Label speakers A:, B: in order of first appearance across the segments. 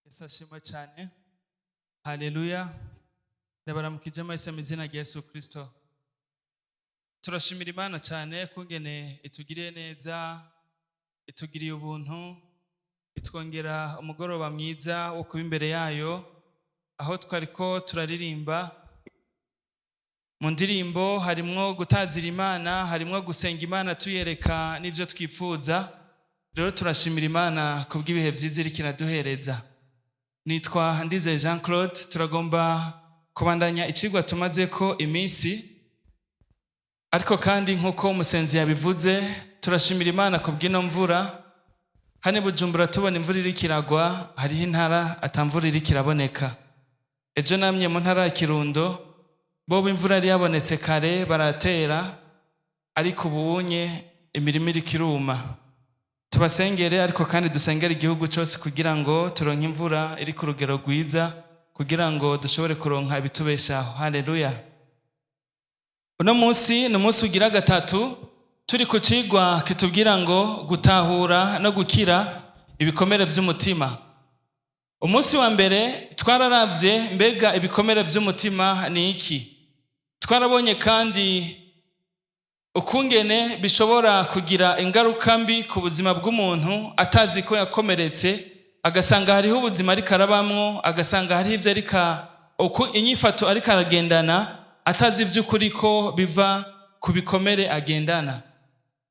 A: Yesu ashimwe cyane. Haleluya! Ndabaramukije mwese mu izina rya Yesu Kristo. Turashimira Imana cyane kungene itugiriye neza, itugiriye ubuntu, itwongera umugoroba mwiza wo kuba imbere yayo, aho twariko turaririmba. Mu ndirimbo harimwo gutazira Imana, harimwo gusenga Imana tuyereka n'ivyo twipfuza. Rero turashimira Imana kubw'ibihe vyiza iriko iraduhereza. Nitwa Ndizeye Jean Claude. Turagomba kubandanya icigwa tumazeko iminsi, ariko kandi nk'uko umusenzi yabivuze, turashimira Imana kubw'ino mvura. Hano i Bujumbura tubona imvura iriko iragwa, hariho intara ata mvura iriko iraboneka. Ejo namye mu ntara ya Kirundo, bobo imvura yari yabonetse kare baratera, ariko ubunye imirima iriko iruma. Tubasengere, ariko kandi dusengere igihugu cyose kugira ngo turonke imvura iri ku rugero rwiza, kugira ngo dushobore kuronka ibitubeshaho. Haleluya! Uno munsi ni umunsi ugira gatatu turi ku cigwa kitubwira ngo gutahura no gukira ibikomere vy'umutima. Umunsi wa mbere twararavye mbega ibikomere vy'umutima ni iki. Twarabonye kandi ukungene bishobora kugira ingaruka mbi ku buzima bw'umuntu atazi ko yakomeretse, agasanga hariho ubuzima ariko arabamwo, agasanga hariho ivyo ariko uku inyifato ariko aragendana, atazi ivy'ukuri ko biva ku bikomere agendana.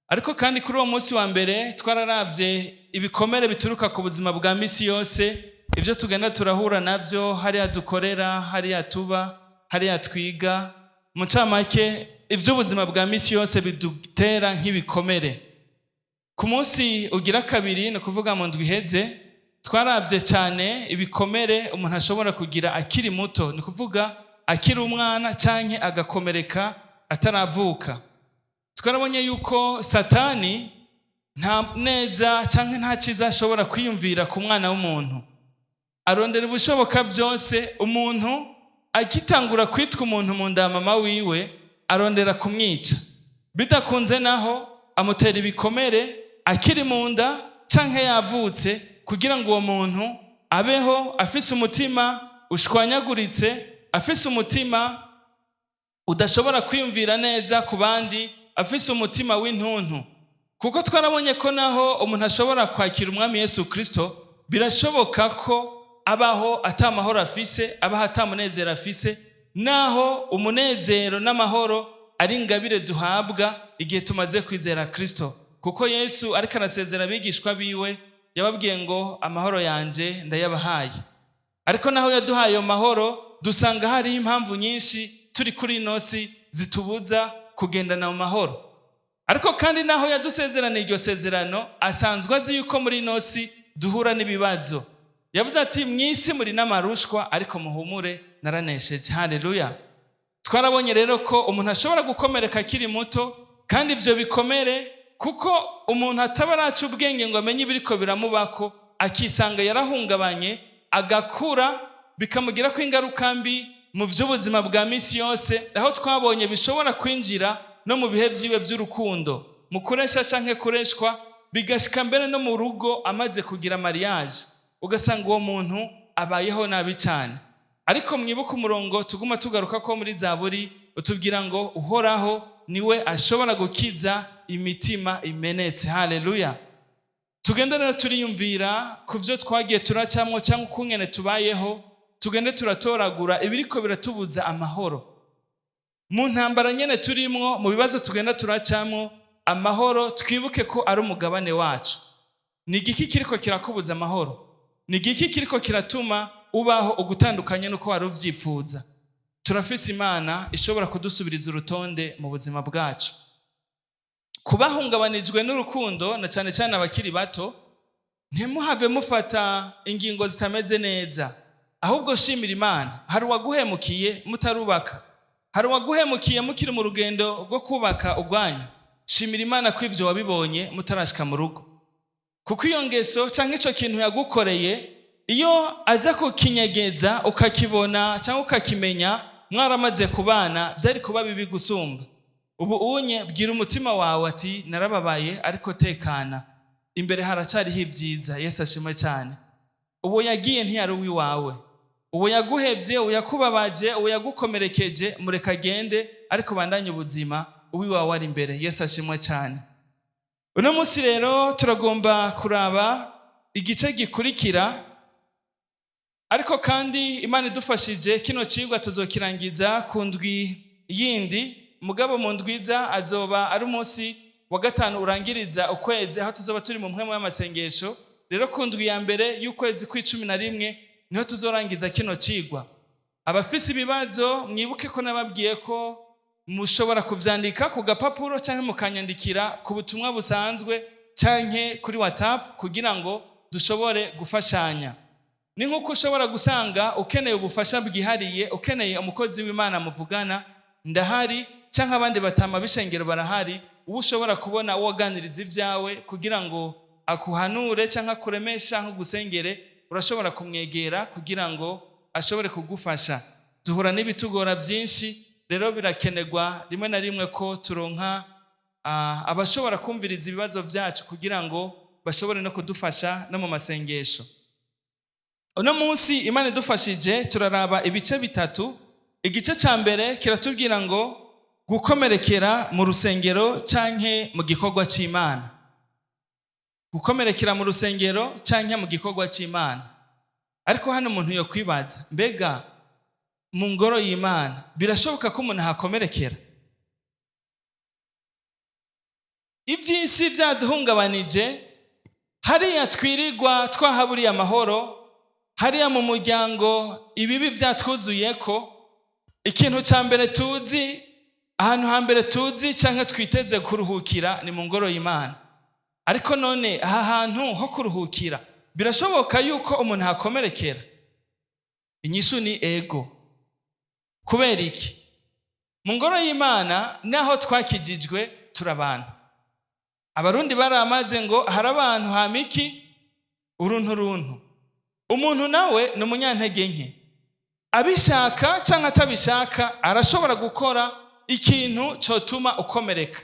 A: Ariko kandi kuri uwo munsi wa mbere twararavye ibikomere bituruka ku buzima bwa misi yose, ivyo tugenda turahura navyo hariya dukorera, hariya tuba, hariya twiga, mu ncamake ivy'ubuzima bwa misi yose bidutera nk'ibikomere. Ku munsi ugira kabiri, ni ukuvuga mu ndwi iheze, twaravye cyane ibikomere umuntu ashobora kugira akiri muto, ni ukuvuga akiri umwana canke agakomereka ataravuka. Twarabonye yuko Satani nta neza canke nta ciza ashobora kwiyumvira ku mwana w'umuntu. Arondera ubushoboka vyose umuntu agitangura kwitwa umuntu mu nda ya mama wiwe, arondera kumwica. Bidakunze naho amutera ibikomere akiri mu nda canke yavutse, kugira ngo uwo muntu abeho afise umutima ushwanyaguritse, afise umutima udashobora kwiyumvira neza ku bandi, afise umutima w'intuntu. Kuko twarabonye ko naho umuntu ashobora kwakira umwami Yesu Kristo, birashoboka ko abaho ata mahoro afise, abaho ata munezero afise, naho umunezero n'amahoro ari ingabire duhabwa igihe tumaze kwizera Kristo. Kuko Yesu ariko arasezera abigishwa biwe, yababwiye ngo amahoro yanje ndayabahaye. Ariko naho yaduhaye ayo mahoro, dusanga hariho impamvu nyinshi turi kuri ino si zitubuza kugendana mu mahoro. Ariko kandi naho yadusezeraniye iryo sezerano, asanzwe azi yuko muri ino si duhura n'ibibazo. Yavuze ati mw'isi muri n'amarushwa, ariko muhumure, naranesheje. Haleluya! Twarabonye rero ko umuntu ashobora gukomereka akiri muto, kandi ivyo bikomere, kuko umuntu ataba araca ubwenge ngo amenye ibiriko biramubako, akisanga yarahungabanye, agakura, bikamugirako ingaruka mbi mu vy'ubuzima bwa misi yose, aho twabonye bishobora kwinjira no mu bihe vyiwe vy'urukundo, mu kuresha canke kureshwa, bigashika mbere no mu rugo amaze kugira mariage, ugasanga uwo muntu abayeho nabi cyane. Ariko mwibuke umurongo tuguma tugaruka ko muri Zaburi utubwira ngo Uhoraho niwe ashobora gukiza imitima imenetse. Haleluya! Tugende rero turiyumvira ku vyo twagiye turacamwo cyangwa ukungene tubayeho, tugende turatoragura ibiriko biratubuza amahoro. Mu ntambara nyene turimwo, mu bibazo tugenda turacamwo, amahoro twibuke ko ari umugabane wacu. Ni igiki kiriko kirakubuza amahoro? Ni igiki kiriko kiratuma ubaho ugutandukanye n'uko wari uvyifuza? Turafise Imana ishobora kudusubiriza urutonde mu buzima bwacu. Kubahungabanijwe n'urukundo, na cyane cyane abakiri bato, ntimuhave mufata ingingo zitameze neza, ahubwo shimira Imana. Hari uwaguhemukiye mutarubaka, Hari uwaguhemukiye mukiri mu rugendo rwo kubaka urwanyu. Shimira Imana ko ivyo wabibonye mutarashika mu rugo, kuko iyo ngeso cyangwa ico kintu yagukoreye, iyo aza kukinyegeza ukakibona cyangwa ukakimenya mwaramaze kubana, byari kuba bibi gusumba. Ubu unye bwira umutima wawe ati: "Narababaye, ariko tekana, imbere haracariho ibyiza." Yesu ashimwe cyane. Uwo yagiye ntiyari uwiwawe. Uwo yaguhevye, uwo yakubabaje, uwo yagukomerekeje, mureka agende, ariko bandanye ubuzima, uwiwawe ari imbere. Yesu ashimwe cyane. Uno munsi rero turagomba kuraba igice gikurikira, ariko kandi Imana idufashije kino cigwa tuzokirangiza ku ndwi yindi. Mugabo mu ndwiza azoba ari umunsi wa gatanu urangiriza ukwezi, aho tuzoba turi mu mpwemu y'amasengesho. Rero ku ndwi ya mbere y'ukwezi kw'11 niho tuzorangiza kino cigwa. Abafise ibibazo, mwibuke ko nababwiye ko mushobora kuvyandika ku gapapuro canke mukanyandikira ku butumwa busanzwe canke kuri WhatsApp kugira ngo dushobore gufashanya. Ni nk'uko ushobora gusanga ukeneye ubufasha bwihariye, ukeneye umukozi w'Imana muvugana, ndahari, canke abandi batama b'ishengero barahari. Uwo ushobora kubona woganiriza ibyawe kugira ngo akuhanure canke akuremeshe canke ugusengere, urashobora kumwegera kugira ngo ashobore kugufasha. Duhura n'ibitugora byinshi, rero birakenerwa rimwe na rimwe ko turonka abashobora kumviriza ibibazo byacu kugira ngo bashobore no kudufasha no mu masengesho. Uno munsi Imana idufashije turaraba ibice bitatu. Igice cya mbere kiratubwira ngo gukomerekera mu rusengero canke mu gikorwa c'Imana. Gukomerekera mu rusengero canke mu gikorwa c'Imana. Ariko hano umuntu yo kwibaza: mbega mu ngoro y'Imana birashoboka ko umuntu ahakomerekera? Ivy'isi vyaduhungabanije, hariya twirirwa twahaburiye amahoro, hariya mu muryango ibibi vyatwuzuyeko, ikintu ca mbere tuzi, ahantu hambere tuzi canke twiteze kuruhukira, ni mu ngoro y'Imana. Ariko none aha hantu ho kuruhukira birashoboka yuko umuntu ahakomerekera? Inyishu ni ego. Kubera iki? Mu ngoro y'Imana, naho twakijijwe, turabana. Abarundi baramaze ngo hari abantu hamiki uruntu runtu. Umuntu nawe ni umunyantege nke, abishaka canke atabishaka arashobora gukora ikintu cotuma ukomereka.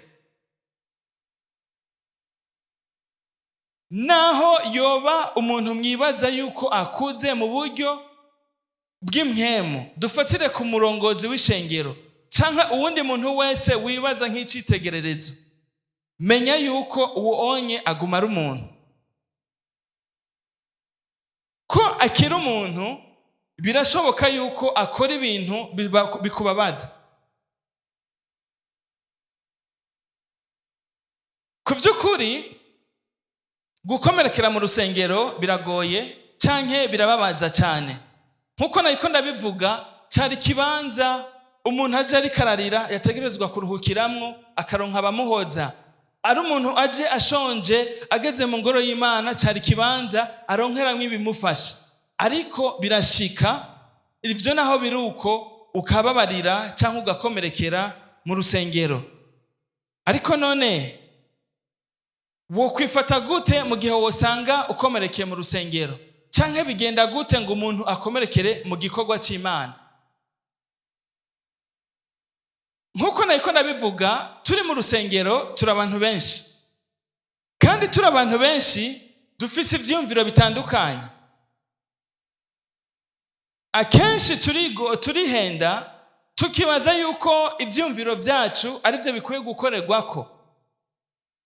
A: Naho yoba umuntu mwibaza yuko akuze mu buryo bw'impwemu, dufatire ku murongozi w'ishengero canke uwundi muntu wese wibaza nk'icitegererezo, menya yuko uwo onye aguma ari umuntu. Ko akiri umuntu, birashoboka yuko akora ibintu bikubabaza. Ku by'ukuri gukomerekera mu rusengero biragoye canke birababaza cyane. Nkuko nariko ndabivuga, cari ikibanza umuntu aje ariko ararira yategerezwa kuruhukiramwo, akaronka abamuhoza. Ari umuntu aje ashonje, ageze mu ngoro y'Imana, cari ikibanza aronkeramwo ibimufasha. Ariko birashika ivyo naho biri uko, ukababarira canke ugakomerekera mu rusengero. Ariko none wokwifata gute mu gihe wosanga ukomerekeye mu rusengero? Canke bigenda gute ngo umuntu akomerekere mu gikorwa c'Imana? Nkuko nariko ndabivuga, turi mu rusengero turi abantu benshi, kandi turi abantu benshi dufise ivyiyumviro bitandukanye. Akenshi turihenda tukibaza yuko ivyiyumviro vyacu arivyo bikwiye gukorerwako.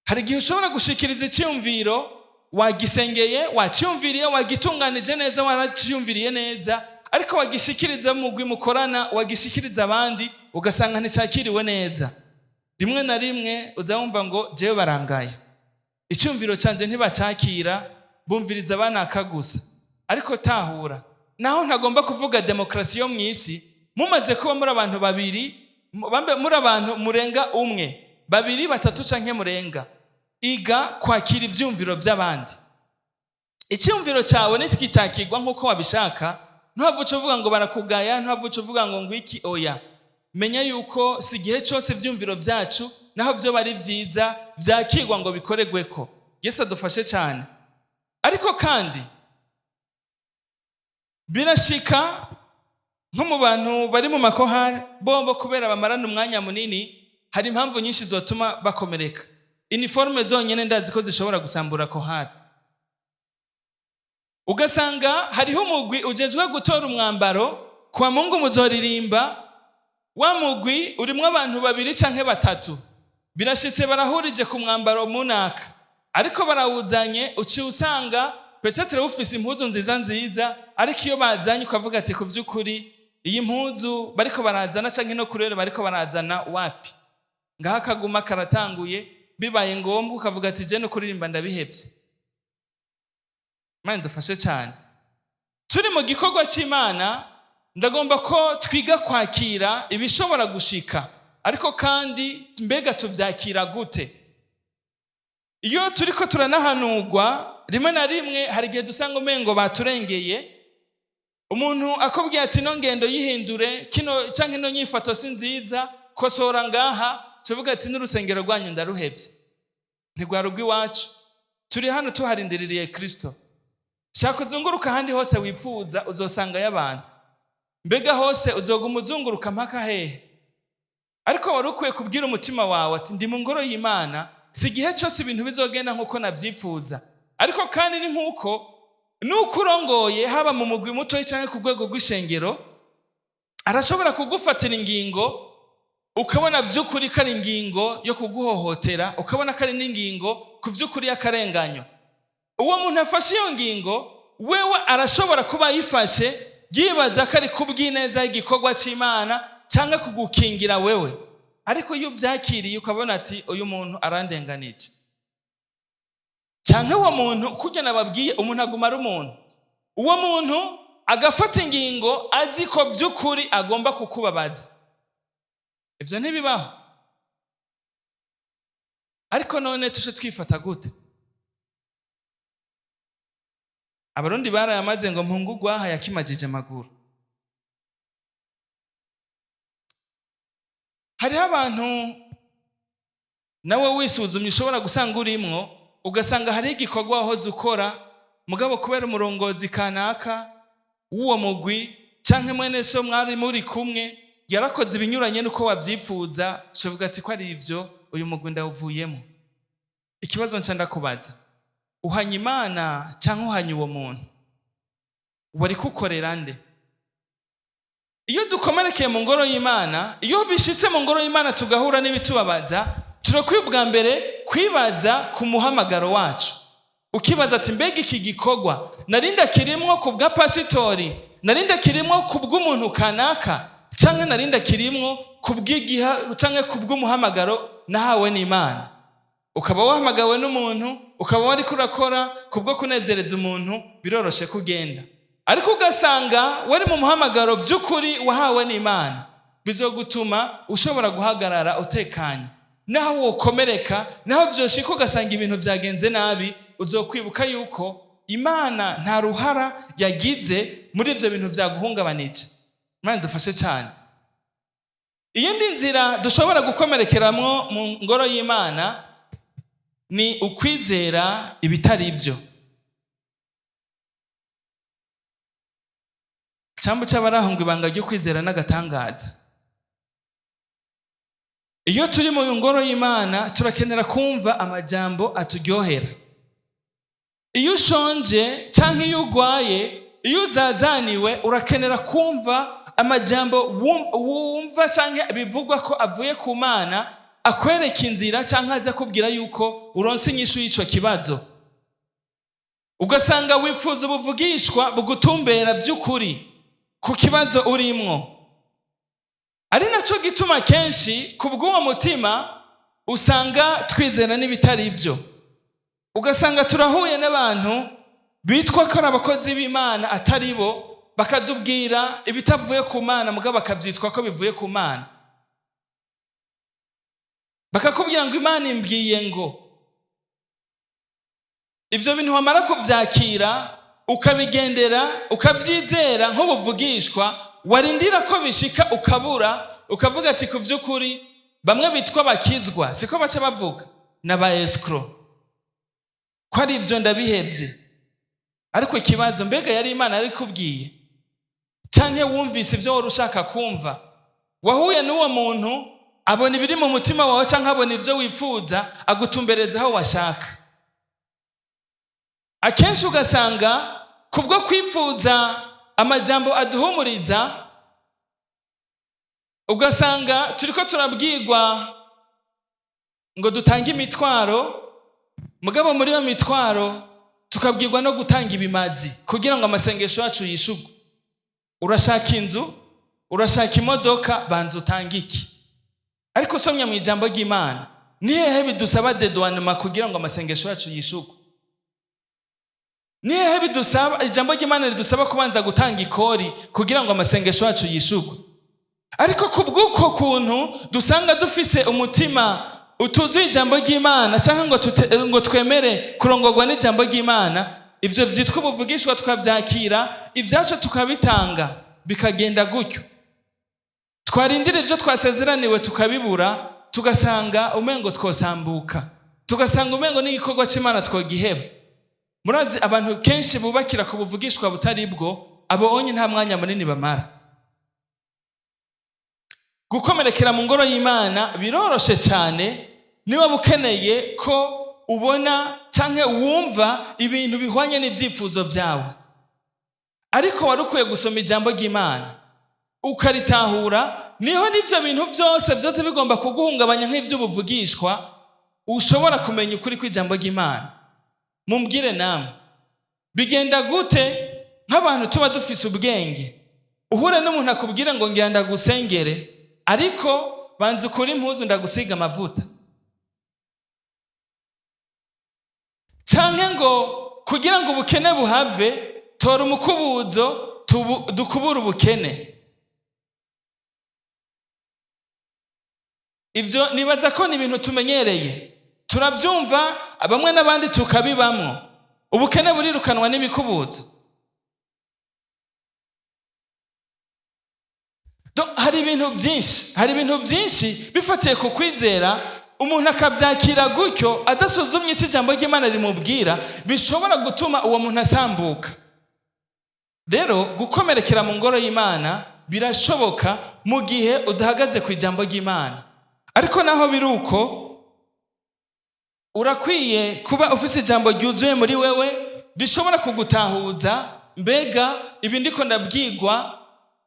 A: Hari igihe ushobora gushikiriza icyumviro wagisengeye, wacyumviriye, wagitunganije neza, waracyumviriye neza, ariko wagishikiriza mugwi mukorana, wagishikiriza abandi, ugasanga nticyakiriwe neza. Rimwe na rimwe uza wumva ngo jewe barangaye, icyumviro canje ntibacakira, bumviriza banaka gusa. Ariko tahura, naho ntagomba kuvuga demokrasi yo mw'isi, mumaze kuba muri abantu babiri, muri abantu murenga umwe, babiri, batatu canke murenga, iga kwakira ivyumviro vy'abandi. Icyumviro cyawe nitwitakirwa nk'uko wabishaka, ntuhavuce uvuga ngo barakugaya, ntuhavuce uvuga ngo ngwiki, oya. Menya yuko si igihe cyose ivyumviro vyacu, naho vyoba ari vyiza, vyakirwa ngo bikoregweko. Yesu adufashe cyane. Ariko kandi birashika nko mu bantu bari mu makorali bombo, kubera bamarana umwanya munini, hari impamvu nyinshi zotuma bakomereka. Uniforme zonyine ndazi ko zishobora gusambura korali. Ugasanga hariho umugwi ujejwe gutora umwambaro kwa Mungu muzoririmba. Wa mugwi urimwo abantu babiri canke batatu, birashitse barahurije ku mwambaro munaka, ariko barawuzanye, uciye usanga peut-être ufise impuzu nziza nziza, ariko iyo bazanye ukavuga ati: "Ku vy'ukuri iyi mpuzu bariko barazana canke no kurere bariko barazana wapi?" Ngaho akaguma karatanguye. Bibaye ngombwa ukavuga ati: "Je no kuririmba ndabihevye." Imana dufashe cyane. Turi mu gikorwa cy'Imana, ndagomba ko twiga kwakira ibishobora gushika. Ariko kandi mbega tuvyakira gute iyo turiko turanahanurwa? Rimwe na rimwe hari igihe dusanga umengo baturengeye. Umuntu akubwiye ati: "No ngendo yihindure, kino canke ino nyifato si nziza, kosora ngaha," tuvuga ati: "N'urusengero rwanyu ndaruhevye, ntirwari urw'iwacu, turi hano tuharindiririye Kristo." Shaka uzunguruka ahandi hose wifuza, uzosangayo abantu. Mbega hose uzoguma uzunguruka mpaka hehe? Ariko wari ukwiye kubwira umutima wawe ati: "Ndi mu ngoro y'Imana, si igihe cyose ibintu bizogenda nk'uko navyifuza." Ariko kandi ni nk'uko nuko urongoye, haba mu mugwi mutoya cyangwa ku rwego rw'ishengero, arashobora kugufatira ingingo, ukabona vy'ukuri ko ari ingingo yo kuguhohotera, ukabona ko ari n'ingingo ku vy'ukuri y'akarenganyo. Uwo muntu afashe iyo ngingo, wewe arashobora kuba yifashe yibaza ko ari kubw'ineza y'igikorwa c'Imana cyangwa kugukingira wewe. Ariko iyo uvyakiriye ukabona ati: "Uyu muntu arandenganije," cyangwa uwo muntu, kurya nababwiye, umuntu aguma ari umuntu, uwo muntu agafata ingingo azi ko vy'ukuri agomba kukubabaza. Ivyo ntibibaho? Ariko none tuje twifata gute? Abarundi barayamaze ngo: "Mpungu gwaha yakimajije amaguru." Hariho abantu nawe wisuzumye ushobora gusanga urimwo, ugasanga hariho igikorwa wahoze ukora, mugabo kubera umurongozi kanaka w'uwo mugwi canke mwene so mwari muri kumwe yarakoze ibinyuranye n'uko wavyifuza, ushovuga ati: "Ko ari ivyo, uyu mugwi ndawuvuyemo." Ikibazo nca ndakubaza: uhanye Imana canke uhanye uwo muntu? Wari kukorera nde? Iyo dukomerekeye mu ngoro y'Imana, iyo bishitse mu ngoro y'Imana tugahura n'ibitubabaza, turakwiye ubwa mbere kwibaza ku muhamagaro wacu. Ukibaza ati: "Mbega iki gikorwa narinda kirimwo ku bwa pasitori, narinda kirimwo ku bw'umuntu kanaka, canke narinda kirimwo ku bw'igiha canke ku bw'umuhamagaro nahawe n'Imana?" Ukaba wahamagawe n'umuntu, ukaba wariko urakora kubwo kunezereza umuntu, biroroshe kugenda. Ariko ugasanga wari mu muhamagaro by'ukuri wahawe n'Imana, bizogutuma ushobora guhagarara utekanye naho wokomereka, naho vyoshika ugasanga ibintu vyagenze nabi, uzokwibuka yuko Imana nta ruhara yagize muri ivyo bintu vyaguhungabanije. Imana dufashe cyane. Iyindi nzira dushobora gukomerekeramwo mu ngoro y'Imana ni ukwizera ibitari vyo. Cyambu cy'abarahunga ibanga ryo kwizera n'agatangaza. Iyo turi mu ngoro y'Imana, turakenera kumva amajambo aturyohera. Iyo ushonje cyangwa iyo urwaye, iyo uzazaniwe, urakenera kumva amajambo wumva cyangwa bivugwa ko avuye ku Mana, akwereka inzira cyangwa aza akubwira yuko uronse inyishu y'ico kibazo. Ugasanga wifuza ubuvugishwa bugutumbera vy'ukuri ku kibazo urimwo. Ari naco gituma kenshi ku bw'uwo mutima usanga twizera n'ibitari vyo. Ugasanga turahuye n'abantu bitwa ko ari abakozi b'Imana atari bo, bakadubwira ibitavuye ku Mana, mugabo bakavyitwa ko bivuye ku Mana. Bakakubwira ngo: "Imana imbwiye ngo." Ivyo bintu wamara kuvyakira, ukabigendera, ukavyizera nk'ubuvugishwa, warindira ko bishika ukabura. Ukavuga ati ku vy'ukuri bamwe bitwa bakizwa siko baca bavuga n'aba escrocs, ko ari ivyo ndabihevye. Ariko ikibazo, mbega yari Imana yarikubwiye, canke wumvise ivyo wari ushaka kumva? Wahuye n'uwo muntu, abona ibiri mu mutima wawe, canke abona ivyo wifuza, agutumbereza aho washaka. Akenshi ugasanga kubwo kwifuza amajambo aduhumuriza, ugasanga turiko turabwirwa ngo dutange imitwaro, mugabo muri iyo mitwaro tukabwirwa no gutanga ibimazi kugira ngo amasengesho yacu yishurwe. Urashaka inzu, urashaka imodoka, banza utange iki? Ariko usomye mu ijambo ry'Imana, ni hehe bidusaba dédouanement kugira ngo amasengesho yacu yishurwe? Ni hehe bidusaba, ijambo ry'Imana ridusaba kubanza gutanga ikori kugira ngo amasengesho yacu yishurwe? Ariko ku bw'uko kuntu dusanga dufise umutima utuzuye ijambo ry'Imana, cyangwa ngo twemere kurongorwa n'ijambo ry'Imana, ivyo vyitwa ubuvugishwa tukavyakira, ibyacu tukabitanga, bikagenda gutyo. Twarindira ivyo twasezeraniwe tukabibura, tugasanga umengo twosambuka, tugasanga umengo n'igikorwa c'Imana twogiheba. Murazi, abantu kenshi bubakira ku buvugishwa butari bwo, abo onye nta mwanya munini bamara. Gukomerekera mu ngoro y'Imana biroroshe cyane niba ukeneye ko ubona canke wumva ibintu bihwanye n'ivyifuzo vyawe. Ariko wari ukwiye gusoma ijambo ry'Imana ukaritahura, niho n'ivyo bintu vyose vyose bigomba kuguhungabanya nk'ivy'ubuvugishwa, ushobora kumenya ukuri kw'ijambo ry'Imana. Mumbwire namwe, bigenda gute nk'abantu tuba dufise ubwenge, uhure n'umuntu akubwire ngo ngira ndagusengere, ariko banza ukure impuzu ndagusiga amavuta, canke ngo kugira ngo ubukene buhave, tora umukubuzo dukubure ubukene? Ivyo nibaza ko ni ibintu tumenyereye, turavyumva bamwe n'abandi tukabibamwo. Ubukene burirukanwa n'imikubuzo. Hari ibintu vyinshi bifatiye ku kwizera, umuntu akavyakira gutyo adasuzumye ico ijambo ry'Imana rimubwira, bishobora gutuma uwo muntu asambuka. Rero gukomerekera mu ngoro y'Imana birashoboka mu gihe udahagaze ku ijambo ry'Imana. Ariko naho biri uko, urakwiye kuba ufise ijambo ryuzuye muri wewe rishobora kugutahuza, mbega ibi ndiko ndabwirwa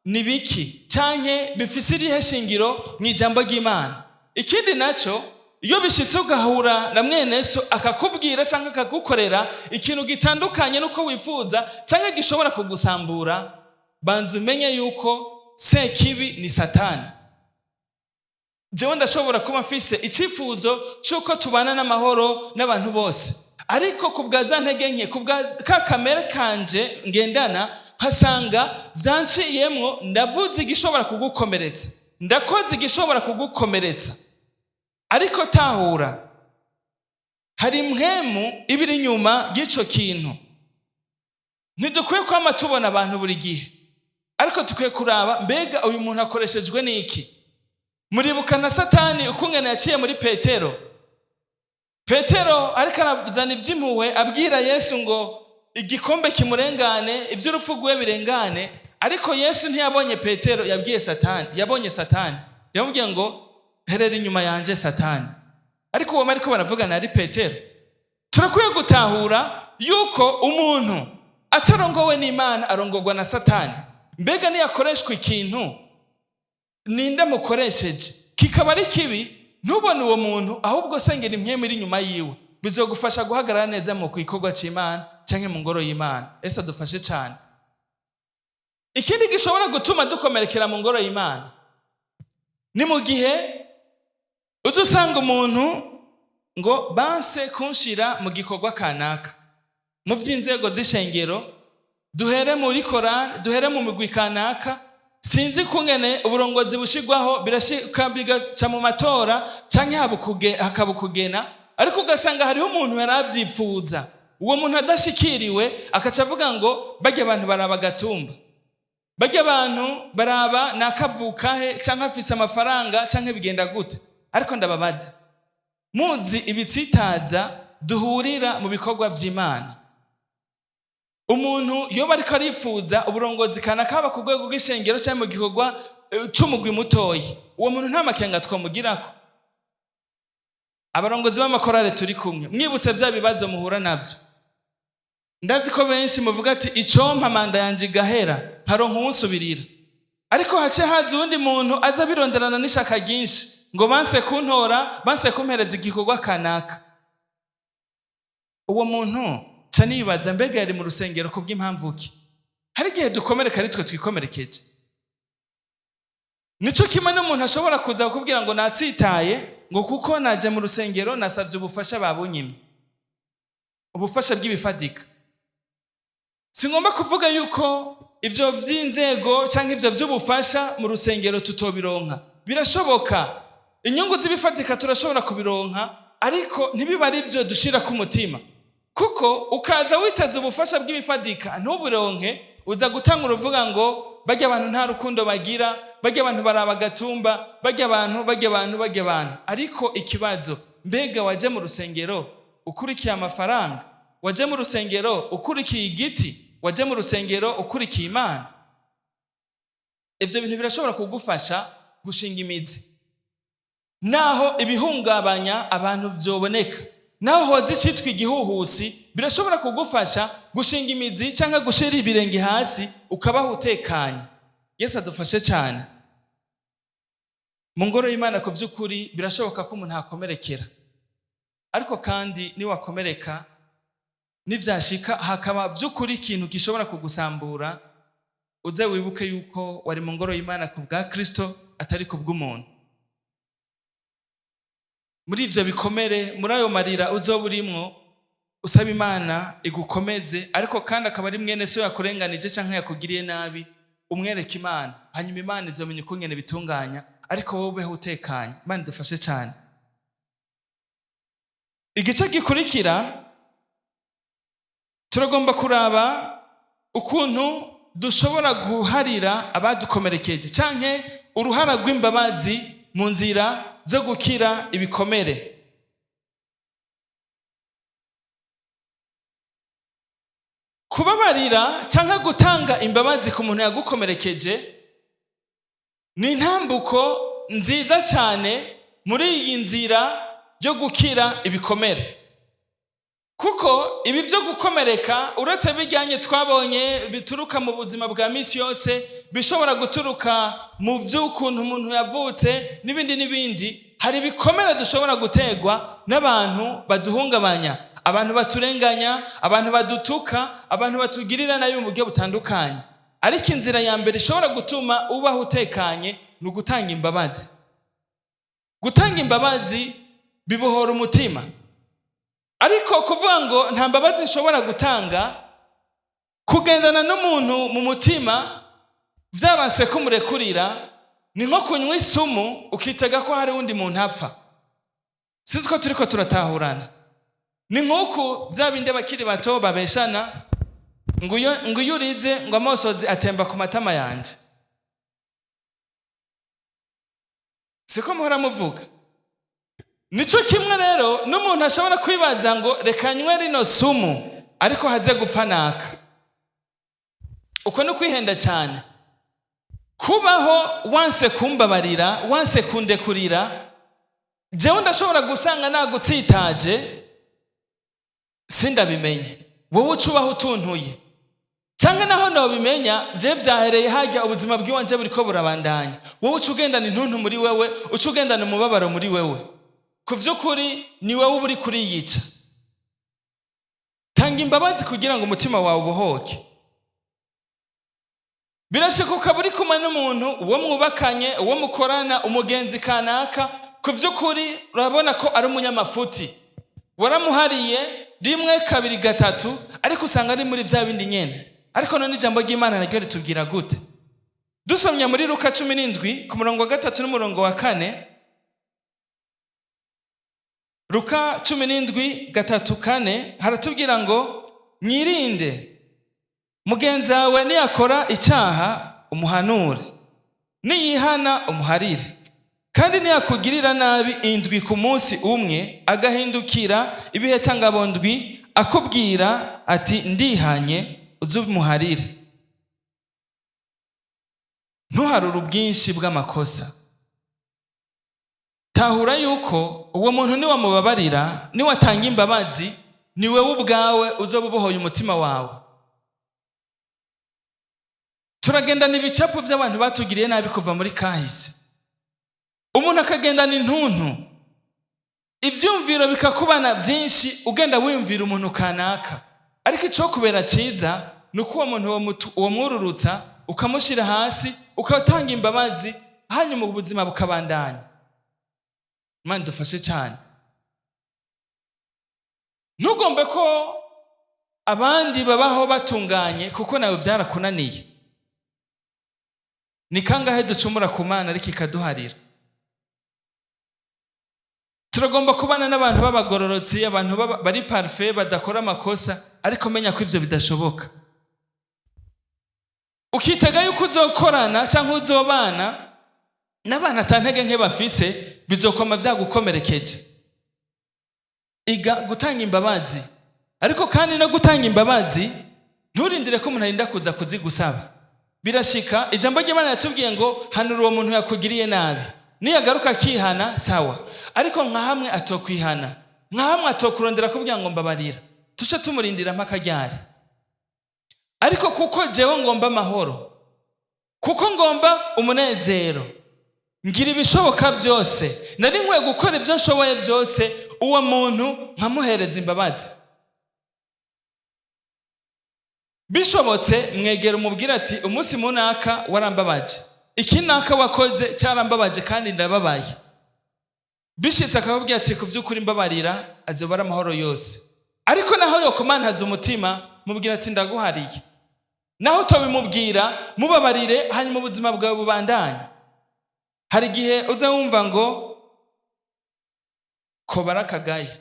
A: ni biki, canke bifise irihe shingiro mu ijambo ry'Imana? Ikindi naco, iyo bishitse ugahura na mwene so akakubwira canke akagukorera ikintu gitandukanye n'uko wifuza canke gishobora kugusambura, banza umenye yuko sekibi ni Satani. Jewe ndashobora kuba mfise icifuzo c'uko tubana n'amahoro n'abantu bose, ariko ku bwa za ntege nke, ku bwa ka kamere kanje ngendana, nkasanga vyanciyemwo, ndavuze igishobora kugukomeretsa, ndakoze igishobora kugukomeretsa. Ariko tahura, hari impwemu ibiri inyuma y'ico kintu. Ntidukwiye kwama tubona abantu buri gihe, ariko dukwiye kuraba mbega uyu muntu akoreshejwe n'iki. Muribuka na Satani ukungene yaciye muri Petero. Petero ariko arazana ivy'impuhwe, abwira Yesu ngo igikombe kimurengane, ivy'urupfu rwiwe birengane. Ariko Yesu ntiyabonye Petero, yabwiye Satani, yabonye Satani, yamubwiye ngo herera inyuma yanje Satani. Ariko uwo bariko baravugana ari Petero. Turakwiye gutahura yuko umuntu atarongowe n'Imana arongorwa na Satani. Mbega niyakoreshwa ikintu, ninde mukoresheje kikaba ari kibi, ntubone uwo muntu, ahubwo sengera impwemu iri inyuma yiwe, bizogufasha guhagarara neza mu gikorwa c'Imana canke mu ngoro y'Imana. Ese adufashe cane. Ikindi gishobora gutuma dukomerekera mu ngoro y'Imana ni mu gihe uza usanga umuntu ngo banse kunshira mu gikorwa kanaka mu vy'inzego z'ishengero, duhere muri korali, duhere mu migwi kanaka, sinzi kungene uburongozi bushigwaho, birashika bigaca mu matora canke hakaba ukugena, ariko ugasanga hariho umuntu yaravyifuza, uwo muntu adashikiriwe akaca avuga ngo barya abantu baraba gatumba. Barya abantu baraba nakavuka he, canke afise amafaranga, canke bigenda gute. Ariko ndababaza, muzi ibitsitaza duhurira mu bikorwa vy'Imana? Umuntu yoba ariko arifuza uburongozi kanaka, haba ku rwego rw'ishengero canke mu gikorwa c'umugwi mutoyi, uwo muntu nta makenga twamugirako. Abarongozi b'amakorale turi kumwe, mwibutse vya bibazo muhura navyo. Ndazi ko benshi muvuga ati: "Icompa manda yanje igahera, nkaronka uwunsubirira," ariko hace haza uwundi muntu aza bironderana n'ishaka ryinshi ngo banse kuntora, banse kumpereza igikorwa kanaka. Uwo muntu ca nibaza: mbega yari mu rusengero kubw'impamvu ki? Hari igihe dukomereka ari twe twikomerekeje. Nico kimwe n'umuntu ashobora kuza kukubwira ngo natsitaye, ngo kuko naje mu rusengero nasavye ubufasha babunyimye, ubufasha bw'ibifatika. Singomba kuvuga yuko ivyo vy'inzego canke ivyo vy'ubufasha mu rusengero tutobironka. Birashoboka, inyungu z'ibifatika turashobora kubironka, ariko ntibiba ari vyo dushira ku mutima, kuko ukaza witeze ubufasha bw'ibifatika ntuburonke, uza gutanga uruvuga ngo barya abantu nta rukundo bagira, barya abantu baraba agatumba, barya abantu, barya abantu, barya abantu. Ariko ikibazo: mbega waje mu rusengero ukurikiye amafaranga? Waje mu rusengero ukurikiye igiti? Waje mu rusengero ukurikiye Imana? Ivyo bintu birashobora kugufasha gushinga imizi naho ibihungabanya abantu vyoboneka, naho hoza icitwa igihuhusi. Birashobora kugufasha gushinga imizi cyangwa gushira ibirenge hasi, ukabaho utekanye. Yesu adufashe cyane. Mu ngoro y'Imana, ku vy'ukuri birashoboka ko umuntu akomerekera, ariko kandi niwakomereka, nivyashika hakaba vy'ukuri ikintu gishobora kugusambura, uze wibuke yuko wari mu ngoro y'Imana ku bwa Kristo, atari ku bw'umuntu. Muri ivyo bikomere, muri ayo marira uzoba urimwo, usaba Imana igukomeze. Ariko kandi akaba ari mwene so yakurenganije canke yakugiriye nabi, umwereka Imana, hanyuma Imana izomenya ukungene bitunganya, ariko wowe ubeho utekanye. Imana idufashe cyane. Igice gikurikira, turagomba kuraba ukuntu dushobora guharira abadukomerekeje, canke uruhara rw'imbabazi mu nzira zo gukira ibikomere. Kubabarira canke gutanga imbabazi ku muntu yagukomerekeje ni intambuko nziza cyane muri iyi nzira yo gukira ibikomere, kuko ibi byo gukomereka, uretse bijyanye twabonye bituruka mu buzima bwa misi yose, bishobora guturuka mu by'ukuntu umuntu yavutse n'ibindi n'ibindi, hari ibikomere dushobora gutegwa n'abantu baduhungabanya, abantu baturenganya, abantu badutuka, abantu batugirira nabi mu buryo butandukanye. Ariko inzira ya mbere ishobora gutuma ubaho utekanye ni ugutanga imbabazi. Gutanga imbabazi bibohora umutima. Ariko kuvuga ngo nta mbabazi nshobora gutanga, kugendana n'umuntu mu mutima byabanse kumurekurira, ni nko kunywa isumu ukitega ko hari undi muntu apfa. Sinzi ko turiko turatahurana. Ni nk'uku bya bindi abakiri bato babeshana ngo iyo urize ngo amosozi atemba ku matama yanje. Siko muhora muvuga? Nico kimwe rero n'umuntu ashobora kwibaza ngo reka nywe rino sumu ariko haze gupfa naka. Uko ni ukwihenda cyane. Kubaho wanse kumbabarira, wanse kundekurira, jewe ndashobora gusanga nagutsitaje sindabimenye, wowe uca ubaho utuntuye, canke naho nobimenya, je vyahereye hajya, ubuzima bw'iwanje buriko burabandanya, wowe uca ugendana intuntu muri wewe, uca ugendana umubabaro muri wewe. Ku vy'ukuri ni wewe uba uri kuriyica. Tanga imbabazi kugira ngo umutima wawe ubohoke. Birashika ukaba uri kumwe n'umuntu, uwo mwubakanye, uwo mukorana, umugenzi kanaka, ku vy'ukuri urabona ko ari umunyamafuti, waramuhariye rimwe, kabiri, gatatu, ariko usanga ari muri vya bindi nyene. Ariko none ijambo ry'Imana naryo ritubwira gute? Dusomye muri Luka 17 ku murongo wa 3 n'umurongo wa 4, Luka 17 3 4, haratubwira ngo: "Mwirinde, mugenzi wawe niyakora icyaha umuhanure, niyihana umuharire. Kandi niyakugirira nabi indwi ku munsi umwe, agahindukira ibihetangabo ndwi akubwira ati ndihanye, uzumuharire. Ntuharure ubwinshi bw'amakosa. Tahura yuko uwo muntu niwamubabarira, niwatanga imbabazi, ni wewe ubwawe uzoba ubohoye umutima wawe. Turagendana ibicapo by'abantu batugiriye nabi kuva muri kahise. Umuntu akagendana intuntu, ibyumviro bikakubana byinshi, ugenda wiyumvira umuntu kanaka. Ariko icyo kubera cyiza ni uko uwo muntu uwo mwururutsa, ukamushyira hasi, ukatanga imbabazi, hanyuma ubuzima bukabandanya. Imana idufashe cyane. Ntugombe ko abandi babaho batunganye kuko nawe byarakunaniye. Ni kangahe ducumura ku Mana ariko ikaduharira? Turagomba kubana n'abantu b'abagororotsi, abantu bari parfait, badakora amakosa, ariko menya ko ivyo bidashoboka. Ukitega yuko uzokorana cyangwa uzobana n'abantu atantege nke bafise, bizokoma vyagukomerekeje. Iga gutanga imbabazi, ariko kandi no gutanga imbabazi nturindire ko umuntu arinda kuza kuzigusaba. Birashika, ijambo ry'Imana yatubwiye ngo hanura uwo muntu yakugiriye nabi, niyagaruka akihana sawa, ariko nka hamwe atokwihana, nka hamwe atokurondera kubwira ngo mbabarira, tuce tumurindira mpaka ryari? Ariko kuko jewe ngomba amahoro, kuko ngomba umunezero, ngira ibishoboka byose, nari nkwiye gukora ibyo nshoboye byose, uwo muntu nkamuhereza imbabazi. Bishobotse mwegera umubwira ati umunsi munaka warambabaje, iki naka wakoze cyarambabaje kandi ndababaye. Bishitse akakubwira ati ku by'ukuri mbabarira, azobara amahoro yose. Ariko naho yokomantaza umutima, mubwira ati ndaguhariye. Naho utobimubwira, mubabarire, hanyuma ubuzima bwawe bubandanye. Hari igihe uza wumva ngo kobara akagaye,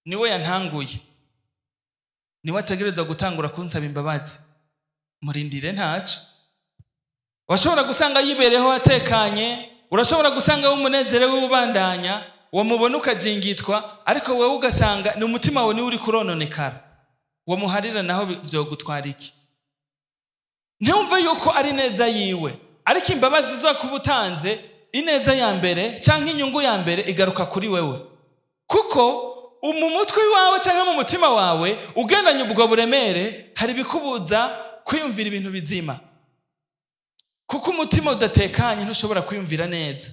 A: niwe yantanguye, niwe ategerezwa gutangura kunsaba imbabazi, murindire ntaco. Washobora gusanga yibereho atekanye, urashobora gusanga w'umunezero w'ubandanya, wamubona ukajingitwa, ariko wewe ugasanga ni umutima wawe niwe uri kurononekara. Wamuharira naho vyogutwara iki? Ntiwumve yuko ari neza yiwe, ariko imbabazi uzokuba utanze, ineza ya mbere canke inyungu ya mbere igaruka kuri wewe. Kuko mu mutwe wawe canke mu mutima wawe ugendanye ubwo buremere, hari ibikubuza kwiyumvira ibintu bizima. Kuko umutima udatekanye ntushobora kwiyumvira neza.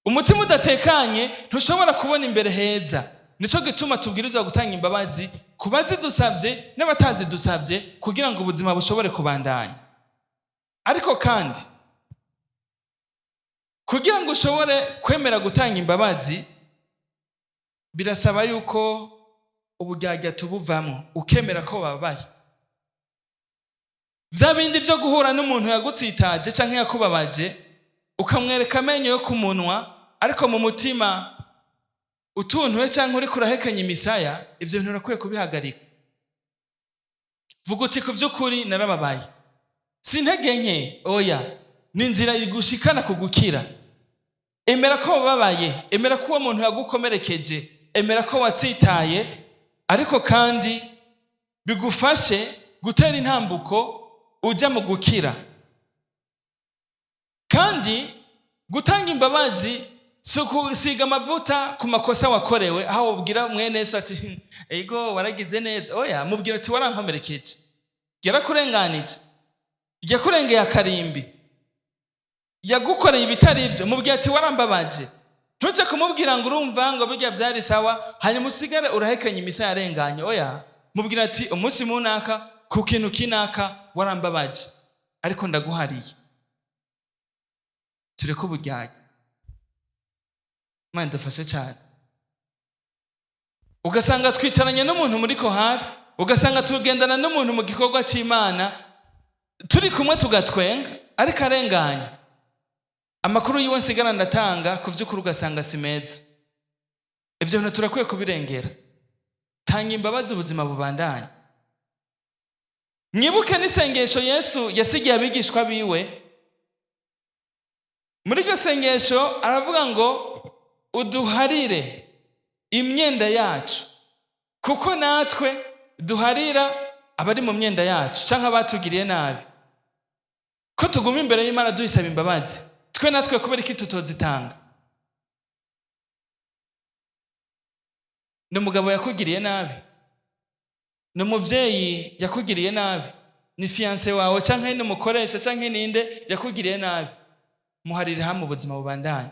A: Umutima udatekanye ntushobora kubona imbere heza. Nico gituma tubwirizwa gutanga imbabazi ku bazidusavye n'abatazidusavye, kugira ngo ubuzima bushobore kubandanya. Ariko kandi kugira ngo ushobore kwemera gutanga imbabazi, birasaba yuko uburyarya tubuvamwo, ukemera ko bababaye. Vya bindi vyo guhura n'umuntu yagutsitaje canke yakubabaje, ukamwereka amenyo yo kumunwa, ariko mu mutima utuntuye canke uriko urahekenya imisaya, ivyo bintu urakwiye kubihagarika. Vuga uti ku vy'ukuri narababaye, si intege nke, oya, ni inzira igushikana ku gukira. Emera ko wababaye, emera ko uwo muntu yagukomerekeje, emera ko watsitaye, ariko kandi bigufashe gutera intambuko uja mu gukira. Kandi gutanga imbabazi si ukusiga amavuta ku makosa wakorewe, aho ubwira mwene so ati ego waragize neza, oya, mubwira ati warankomerekeje, yarakurenganije, yakurengeye akarimbi, yagukoreye ibitari ivyo, mubwira ati warambabaje. Ntuje kumubwira ngo urumva ngo burya vyari sawa, hanyuma usigare urahekenya imisa yarenganye, oya, mubwira ati umunsi munaka ku kintu kinaka warambabaje, ariko ndaguhariye. Tureke uburyarya. Imana idufashe cyane. Ugasanga twicaranye n'umuntu muri kohari, ugasanga tugendana n'umuntu mu gikorwa cy'Imana, turi kumwe tugatwenga, ariko arenganye. Amakuru yiwe nsigara ndatanga ku vy'ukuri ugasanga si meza. Ivyo bintu turakwiye kubirengera. Tanga imbabazi ubuzima bubandanye. Mwibuke n'isengesho Yesu yasigiye abigishwa biwe. Muri iryo sengesho aravuga ngo uduharire imyenda yacu, kuko natwe duharira abari mu myenda yacu cyangwa abatugiriye nabi. Ko tuguma imbere y'Imana duyisaba imbabazi, twe natwe kubera iki tutozitanga? Ni umugabo yakugiriye nabi, ni umubyeyi yakugiriye nabi, ni fiyanse wawe cyangwa ni umukoresha cyangwa ninde yakugiriye nabi, muharire hamwe ubuzima bubandanye.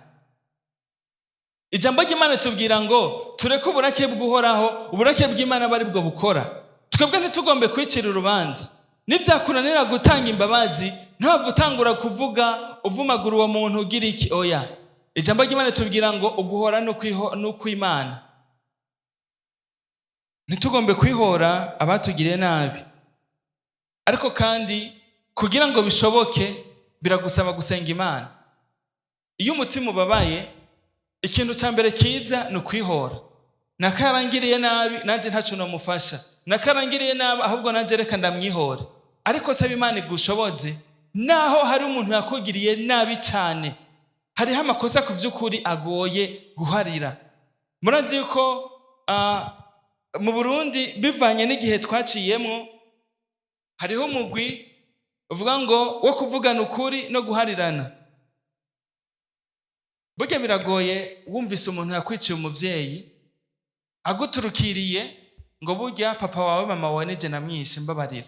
A: Ijambo ry'Imana tubwira ngo tureke uburake bw'Uhoraho, uburake bw'Imana bari bwo bukora. Twebwe ntitugombe kwicira urubanza. Nibyakunanira gutanga imbabazi, ntihave utangura kuvuga uvumagura uwo muntu ugira iki, oya. Ijambo ry'Imana tubwira ngo uguhora n'ukw'Imana. Ntitugombe kwihora abatugiriye nabi. Ariko kandi kugira ngo bishoboke biragusaba gusenga Imana. Iyo umutima ubabaye, ikintu cya mbere kiza ni ukwihora. Nakarangiriye nabi, nanjye ntacyo namufasha. Nakarangiriye nabi, ahubwo nanjye reka ndamwihore. Ariko saba Imana igushoboze, naho hari umuntu yakugiriye nabi cyane, hariho amakosa ku by'ukuri agoye guharira. Murazi yuko mu Burundi bivanye n'igihe twaciyemo, hariho umugwi uvuga ngo wo kuvugana ukuri no guharirana. Burya biragoye wumvise umuntu yakwiciye umuvyeyi aguturukiriye ngo burya papa wawe mama wawe nije namwishe mbabarira.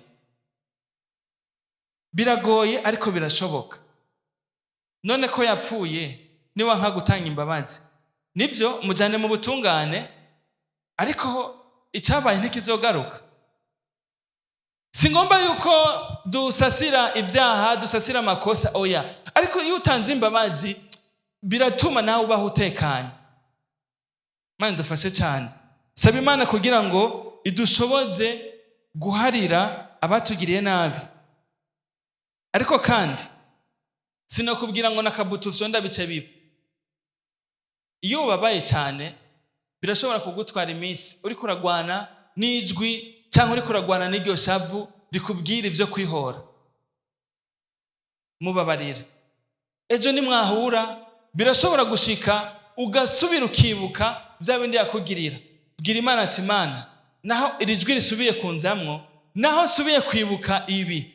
A: Biragoye ariko birashoboka. None ko yapfuye niwa nka gutanga imbabazi, nivyo mujane mu butungane, ariko icyabaye ntikizogaruka. Singomba yuko dusasira ibyaha, dusasira amakosa, oya. Ariko iyo utanze imbabazi biratuma nawe ubaho utekanye. Imana idufashe cyane. Saba Imana kugira ngo idushoboze guharira abatugiriye nabi. Ariko kandi sinakubwira ngo nakabutu fyonda bice biba. Iyo ubabaye cyane birashobora kugutwara iminsi uriko uragwana n'ijwi cyangwa uriko uragwana n'iryo shavu rikubwira ivyo kwihora. Mubabarira. Ejo nimwahura birashobora gushika ugasubira ukibuka bya bindi yakugirira. Bwira Imana ati Imana, naho iri jwi risubiye kunzamwo, naho nsubiye kwibuka ibi,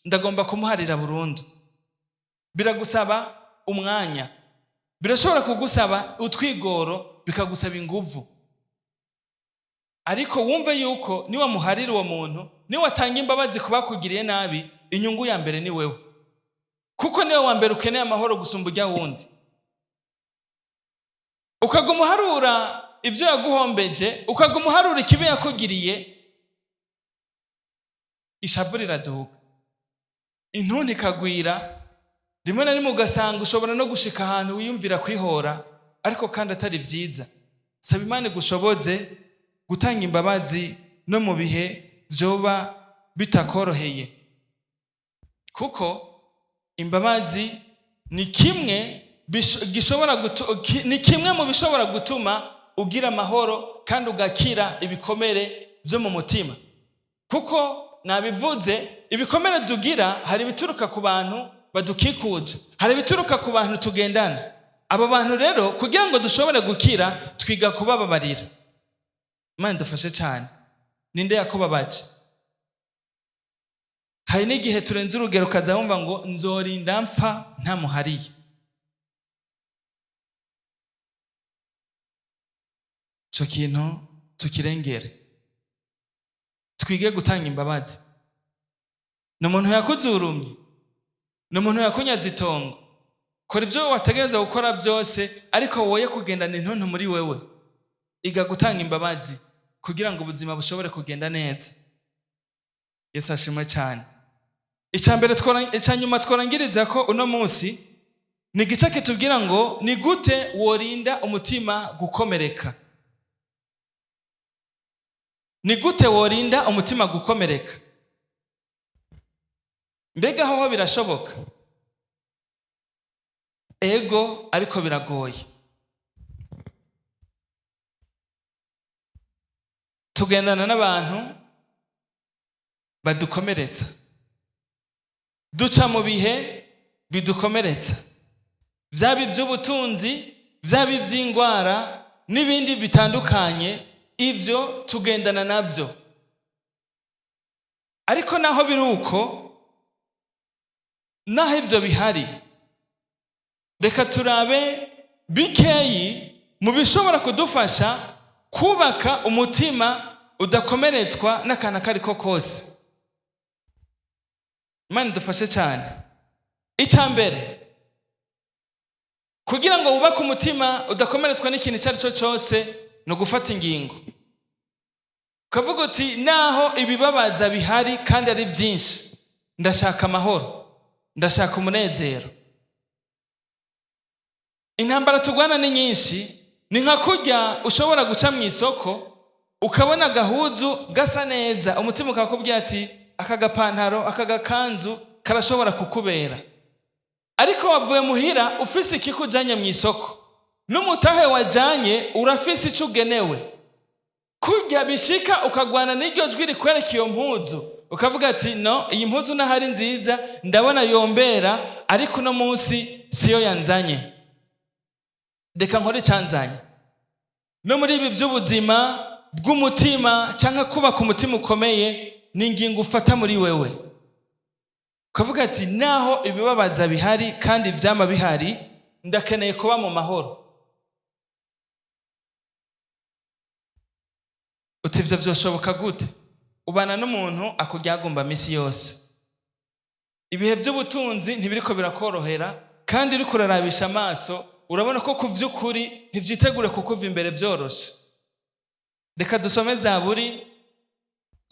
A: ndagomba kumuharira burundu. Biragusaba umwanya, birashobora kugusaba utwigoro, bikagusaba inguvu. Ariko wumve yuko niwa muharira uwo muntu, niwa atanga imbabazi kubakugiriye nabi, inyungu ya mbere ni wewe. Kuko niwe wa mbere ukeneye amahoro gusumba ujya wundi. Ukaguma uharura ivyo yaguhombeje, ukaguma uharura ikibi yakugiriye, ishavu riraduga, intuntu ikagwira. Rimwe na rimwe ugasanga ushobora no gushika ahantu wiyumvira kwihora, ariko kandi atari vyiza. Saba Imana igushoboze gutanga imbabazi no mu bihe vyoba bitakoroheye, kuko imbabazi ni kimwe ni kimwe mu bishobora gutuma ugira amahoro kandi ugakira ibikomere vyo mu mutima. Kuko nabivuze, ibikomere tugira hari ibituruka ku bantu badukikuje, hari ibituruka ku bantu tugendana. Abo bantu rero kugira ngo dushobore gukira twiga kubababarira. Imana idufashe cyane. Ninde yakubabaje? Hari n'igihe turenze urugero ukaza wumva ngo nzorinda mpfa ntamuhariye. Ico kintu tukirengere, twige gutanga imbabazi. Ni umuntu yakuzurumye, ni umuntu yakunyaze itongo, kora ivyo wategereza gukora vyose, ariko woye kugendana intuntu muri wewe. Iga gutanga imbabazi kugira ngo ubuzima bushobore kugenda neza. Yesu ashimwe cyane. Icya nyuma tworangiriza ko uno munsi ni igice kitubwira ngo ni gute worinda umutima gukomereka. Ni gute worinda umutima gukomereka? Mbega hoho birashoboka? Ego, ariko biragoye. Tugendana n'abantu badukomeretsa, duca mu bihe bidukomeretsa, byaba iby'ubutunzi, byaba iby'indwara n'ibindi bitandukanye. Ibyo tugendana nabyo, ariko naho biri uko, naho ibyo bihari, reka turabe bikeyi mu bishobora kudufasha kubaka umutima udakomeretswa n'akantu ako ari ko kose. Imana idufashe cyane. Icya mbere, kugira ngo wubake umutima udakomeretswa n'ikintu icyo ari cyo cyose, ni ugufata ingingo ukavuga uti: "Naho ibibabaza bihari kandi ari byinshi, ndashaka amahoro, ndashaka umunezero." Intambara turwana ni nyinshi. Ni nka kurya ushobora guca mu isoko ukabona agahuzu gasa neza, umutima ukakubwira ati: "Aka gapantaro, aka gakanzu karashobora kukubera." Ariko wavuye muhira ufise ikikujanye mu isoko, n'umutahe wajanye urafise icyo ugenewe. Kurya bishika ukagwana n'iryo jwi rikwereka iyo mpuzu, ukavuga ati: "No, iyi mpuzu naho ari nziza, ndabona yombera, ariko uno munsi siyo yanzanye, reka nkore icyanzanye." No muri ibi by'ubuzima bw'umutima cyangwa kubaka umutima ukomeye, ni ingingo ufata muri wewe ukavuga ati: "Naho ibibabaza bihari kandi ivyama bihari, ndakeneye kuba mu mahoro." Uti: "Ivyo vyoshoboka gute?" Ubana n'umuntu akuryagumba misi yose, ibihe by'ubutunzi ntibiriko birakorohera, kandi uriko urarabisha amaso urabona ko ku vy'ukuri ntivyitegure kukuva imbere vyoroshe. Reka dusome Zaburi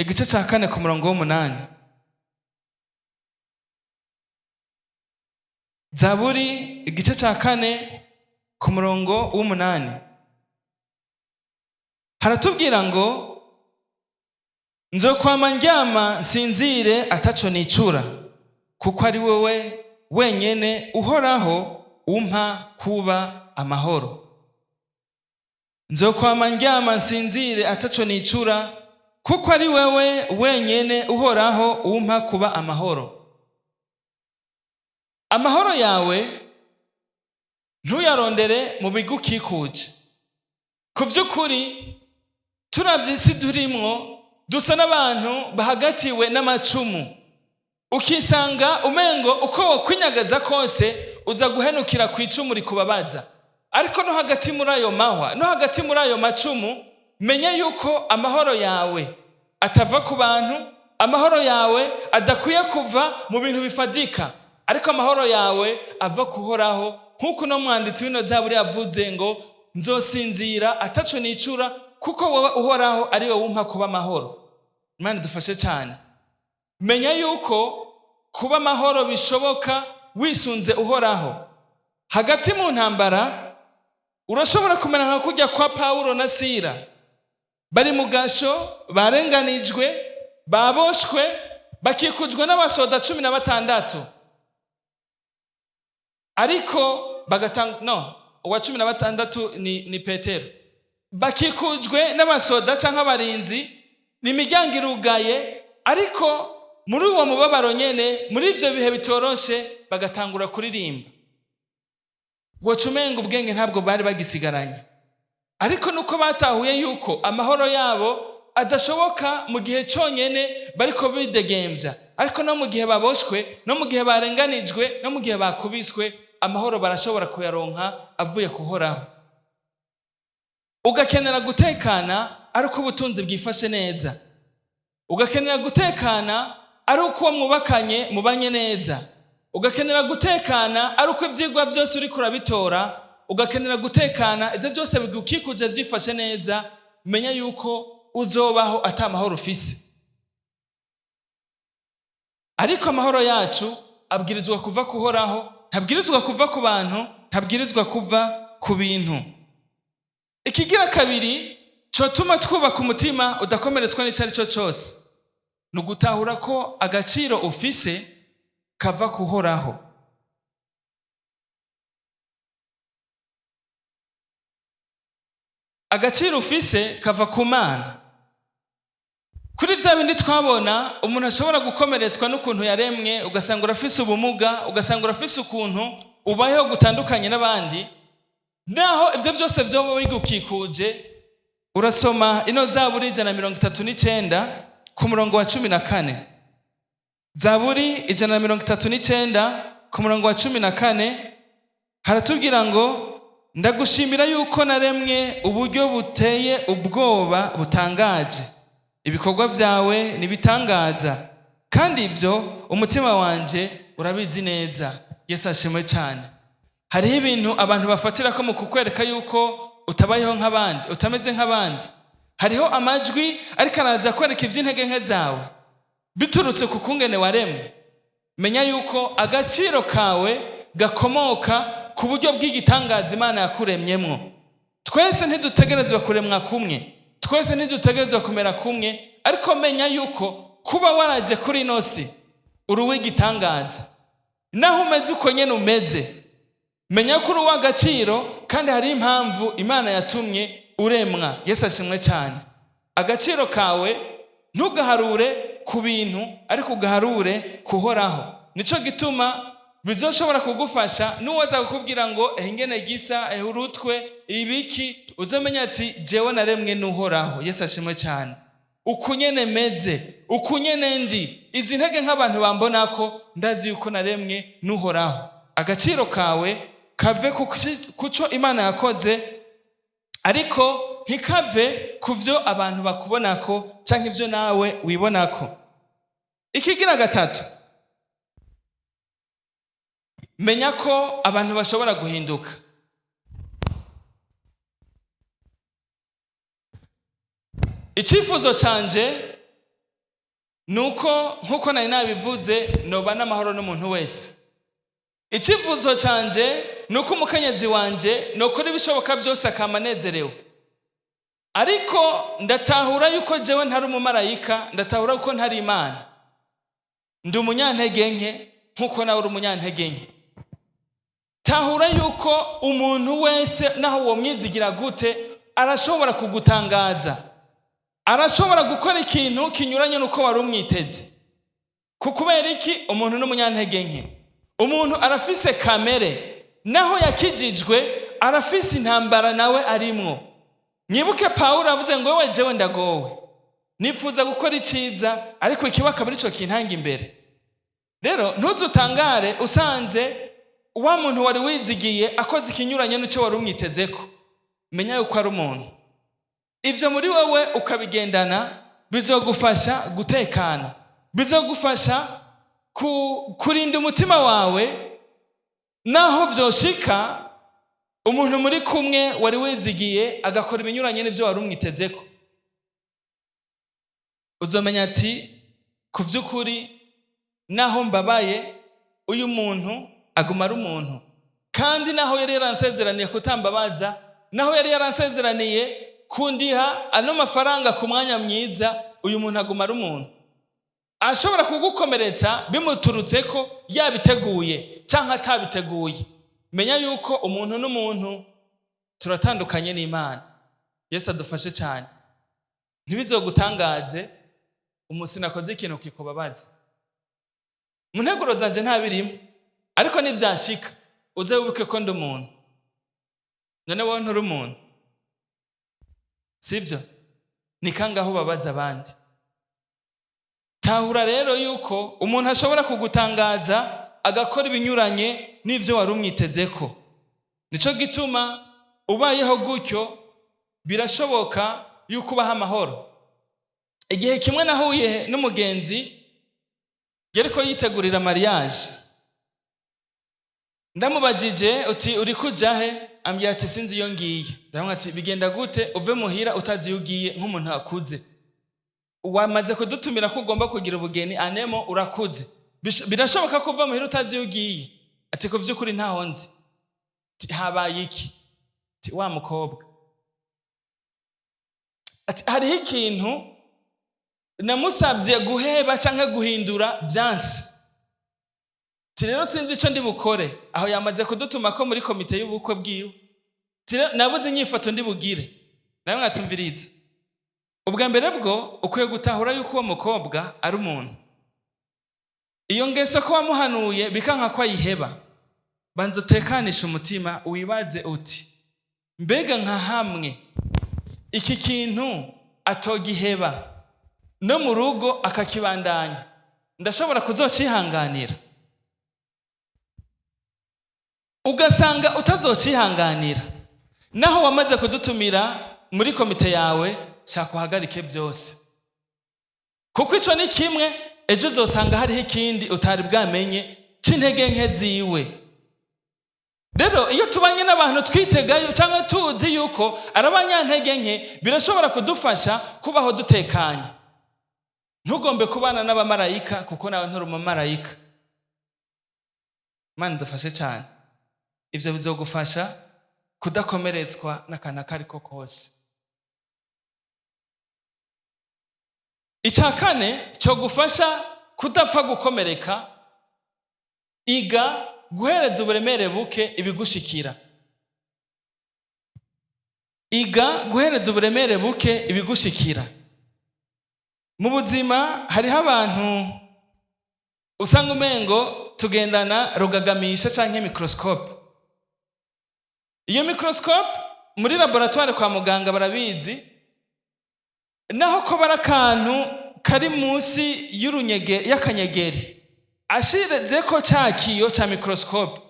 A: igice ca 4 ku murongo w'8. Zaburi igice ca 4 ku murongo w'8 haratubwira ngo: "Nzokwama ndyama nsinzire ataco nicura, kuko ari wowe wenyene Uhoraho umpa kuba amahoro." Nzokwama ndyama nsinzire ataco nicura, kuko ari wewe wenyene Uhoraho umpa kuba amahoro. Amahoro yawe ntuyarondere mu bigukikuje. Ku vy'ukuri, turavye isi turimwo, dusa n'abantu bahagatiwe n'amacumu, ukisanga umengo uko wokwinyagaza kose uza guhenukira ku icumu rikubabaza. Ariko no hagati muri ayo mahwa, no hagati muri ayo macumu, menye yuko amahoro yawe atava ku bantu, amahoro yawe adakwiye kuva mu bintu bifadika, ariko amahoro yawe ava kuhoraho, nk'uko uno mwanditsi w'ino zaburi yavuze ngo: "Nzosinzira ataco nicura, kuko wowe Uhoraho ari wowe umpa kuba amahoro." Imana idufashe cyane. Menya yuko kuba amahoro bishoboka wisunze Uhoraho. Hagati mu ntambara urashobora kumera nka kurya kwa Pawulo na Sira, bari mu gasho, barenganijwe, baboshwe, bakikujwe n'abasoda 16, ariko bagatanga no uwa 16 ni Petero. Bakikujwe n'abasoda cyangwa abarinzi, imiryango irugaye, ariko muri uwo mubabaro nyene, muri ivyo bihe bitoroshe, bagatangura kuririmba. Woca umenga ubwenge ntabwo bari bagisigaranye, ariko nuko batahuye yuko amahoro yabo adashoboka mu gihe cyonyene bariko bidegemvya, ariko no mu gihe baboshwe, no mu gihe barenganijwe, no mu gihe bakubiswe, amahoro barashobora kuyaronka avuye kuhoraho. Ugakenera gutekana ari uko ubutunzi bwifashe neza, ugakenera gutekana ari uko uwo mwubakanye mubanye neza, ugakenera gutekana ari uko ivyigwa vyose uriko urabitora, ugakenera gutekana ivyo byose bigukikuje vyifashe neza, menya yuko uzobaho ata mahoro ufise. Ariko amahoro yacu abwirizwa kuva kuhoraho, ntabwirizwa kuva ku bantu, ntabwirizwa kuva ku bintu. Ikigira kabiri cotuma twubaka umutima udakomeretswa n'ico ari cyo cyose, ni ugutahura ko agaciro ufise kava kuhoraho. Agaciro ufise kava ku Mana. Kuri bya bindi twabona umuntu ashobora gukomeretswa n'ukuntu yaremwe, ugasanga urafise ubumuga, ugasanga urafise ukuntu ubayeho gutandukanye n'abandi, naho ibyo byose byoba bigukikuje. Urasoma ino Zaburi 139 ku murongo wa 14. Zaburi 139 ku murongo wa 14 haratubwira ngo: "Ndagushimira yuko naremwe uburyo buteye ubwoba butangaje. Ibikorwa byawe nibitangaza, kandi ibyo umutima wanje urabizi neza." Yesu ashimwe cyane. Hariho ibintu abantu bafatira ko mu kukwereka yuko utabayeho nk'abandi, utameze nk'abandi. Hariho amajwi ariko araza kwereka iby'intege nke zawe biturutse ku kungene waremwe. Menya yuko agaciro kawe gakomoka ku buryo bw'igitangaza Imana yakuremyemwo. Twese ntidutegerezwa kuremwa kumwe, twese ntidutegerezwa kumera kumwe, ariko menya yuko kuba waraje kuri ino si uri uw'igitangaza. Naho umeze uko nyene umeze, menya ko uri uw'agaciro, kandi hari impamvu Imana yatumye uremwa. Yesu ashimwe cyane. Agaciro kawe ntugaharure ku bintu, ariko ugaharure kuhoraho. Nico gituma bizoshobora kugufasha n'uwaza kukubwira ngo ehe ingene gisa, ehe urutwe ibiki, uzomenya ati: "Jewe naremwe n'Uhoraho." Yesu ashimwe cyane. Uku nyene meze, uku nyene ndi, izi ntege nk'abantu bambona ko ndazi yuko naremwe n'Uhoraho. Agaciro kawe kave kuco Imana yakoze, ariko ntikave ku byo abantu bakubonako canke ibyo nawe wibonako. Ikigira gatatu, menya ko abantu bashobora guhinduka. Icyifuzo canje ni uko, nk'uko nari nabivuze, noba n'amahoro n'umuntu wese. Icyifuzo canje ni uko umukenyezi wanje nokora ibishoboka byose akama anezerewe, ariko ndatahura yuko jewe ntari umumarayika, ndatahura yuko ntari Imana. Ndi umunyantege nke nk'uko nawe uri umunyantege nke. Tahura yuko umuntu wese, naho uwo mwizigira gute, arashobora kugutangaza, arashobora gukora ikintu kinyuranye n'uko wari umwiteze. Kubera iki? Umuntu n'umunyantege nke. Umuntu arafise kamere, naho yakijijwe arafise intambara nawe arimwo. Mwibuke Pawulo avuze ngo: "Wewe jewe ndagowe, nifuza gukora iciza, ariko ikibi akaba arico kintanga imbere." Rero ntuzutangare usanze wa muntu wari wizigiye akoze ikinyuranye n'icyo wari umwitezeko. Menya yuko ari umuntu. Ibyo muri wowe ukabigendana, bizogufasha gutekana, bizogufasha kurinda umutima wawe. Naho vyoshika umuntu muri kumwe wari wizigiye agakora ibinyuranye n'ibyo wari umwitezeko, uzomenya ati: "Ku vy'ukuri, naho mbabaye, uyu muntu aguma ari umuntu, kandi naho yari yaransezeraniye kutambabaza, naho yari yaransezeraniye kundiha ano mafaranga ku mwanya mwiza, uyu muntu aguma ari umuntu." Ashobora kugukomeretsa bimuturutse ko yabiteguye cyangwa atabiteguye. Menya yuko umuntu n'umuntu, turatandukanye n'Imana. Yesu adufashe cyane. Ntibizogutangaze umunsi nakoze ikintu kikubabaza. Mu nteguro zanje ntabirimo, ariko nivyashika uze wibuke ko ndi umuntu. None wowe nturi umuntu, sivyo? Ni kangaho ubabaza abandi? Tahura rero yuko umuntu ashobora kugutangaza agakora ibinyuranye n'ivyo wari umwitezeko. Nico gituma ubayeho gutyo birashoboka yuko ubaha amahoro. Igihe kimwe nahuye n'umugenzi yariko yitegurira mariage. Ndamubajije uti: "Uri kuja he?" Ambwira ati: "Sinzi iyo ngiye." Ndamubwira ati: "Bigenda gute uve muhira utazi iyo ugiye nk'umuntu akuze? Wamaze kudutumira ko ugomba kugira ubugeni, anemo urakuze. Birashoboka ko uva muhira utazi iyo ugiye?" Ati: "Ku vy'ukuri ntaho nzi." Ati: "Habaye iki?" Ati: "Wa mukobwa," ati, "hariho ikintu namusabye guheba canke guhindura, vyanse." Ati: "Rero sinzi ico ndi bukore." Aho yamaze kudutuma ko muri komite y'ubukwe bwiwe. Ati: "Rero nabuze inyifato ndi bugire." Nawe mwatumviriza. Ubwa mbere bwo ukwiye gutahura yuko uwo mukobwa ari umuntu. Iyo ngeso ko wamuhanuye bikanka ko ayiheba, banza utekanishe umutima, wibaze uti: mbega nka hamwe iki kintu atogiheba, no mu rugo akakibandanya, ndashobora kuzocihanganira? Ugasanga utazocihanganira, naho wamaze kudutumira muri komite yawe, shaka uhagarike byose, kuko ico ni kimwe. Ejo uzosanga hariho ikindi utari bwamenye c'intege nke ziwe. Rero iyo tubanye n'abantu twitegayo cyangwa tuzi yuko ari abanyantege nke, birashobora kudufasha kubaho dutekanye. Ntugombe kubana n'abamarayika, kuko nawe nturi umumarayika. Imana idufashe cyane. Ibyo bizogufasha kudakomeretswa n'akantu ako ari ko kose. Icya kane cyo gufasha kudapfa gukomereka: iga guhereza uburemere buke ibigushikira. Iga guhereza uburemere buke ibigushikira. Mu buzima hariho abantu usanga umengo tugendana rugagamisha canke microscope. Iyo microscope muri laboratoire kwa muganga barabizi, naho ko bari akantu kari munsi y'urunyege y'akanyegeri, ashireze ko ca kiyo ca microscope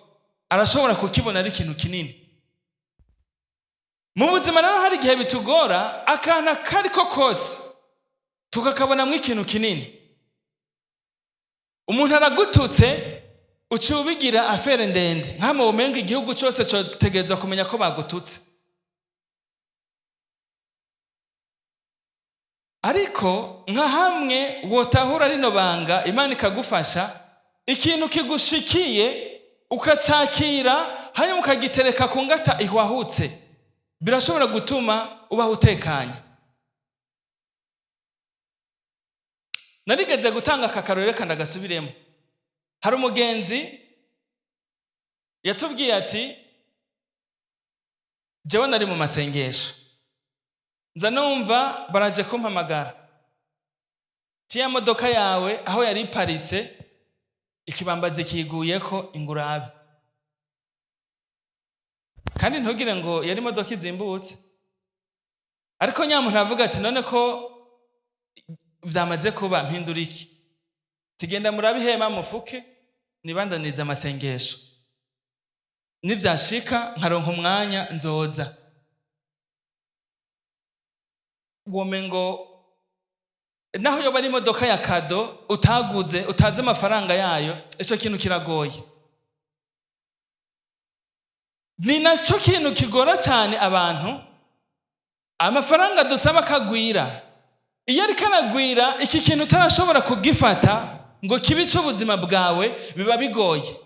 A: arashobora kukibona ari ikintu kinini. Mu buzima rero hari igihe bitugora, akantu akariko kose tukakabonamwo ikintu kinini. Umuntu aragututse, uciye ubigira affaire ndende, nk'ama womenga igihugu cose cotegerezwa kumenya ko bagututse. Ariko nka hamwe wotahura rino banga, Imana ikagufasha, ikintu kigushikiye ukacakira, hanyuma ukagitereka ku ngata ihwahutse, birashobora gutuma ubaho utekanye. Narigeze gutanga aka karorero, reka ndagasubiremo. Hari umugenzi yatubwiye ati: jewe nari mu masengesho, nza numva baraje kumpamagara, tiya modoka yawe aho yari iparitse ikibambazi kiguyeko ingurabe. Kandi ntugire ngo yari imodoka izimbutse, ariko nyamuntu avuga ati: none ko vyamaze kuba, mpindura iki? Tugenda murabe ihema mufuke, nibandanize amasengesho, nivyashika nkaronka umwanya nzoza. Womengo naho yoba ari imodoka ya kado utaguze, utazi amafaranga yayo, ico kintu kiragoye. Ni naco kintu kigora cyane abantu. Amafaranga dusaba akagwira, iyo ariko aragwira, iki kintu utarashobora kugifata ngo kibe ic'ubuzima bwawe, biba bigoye.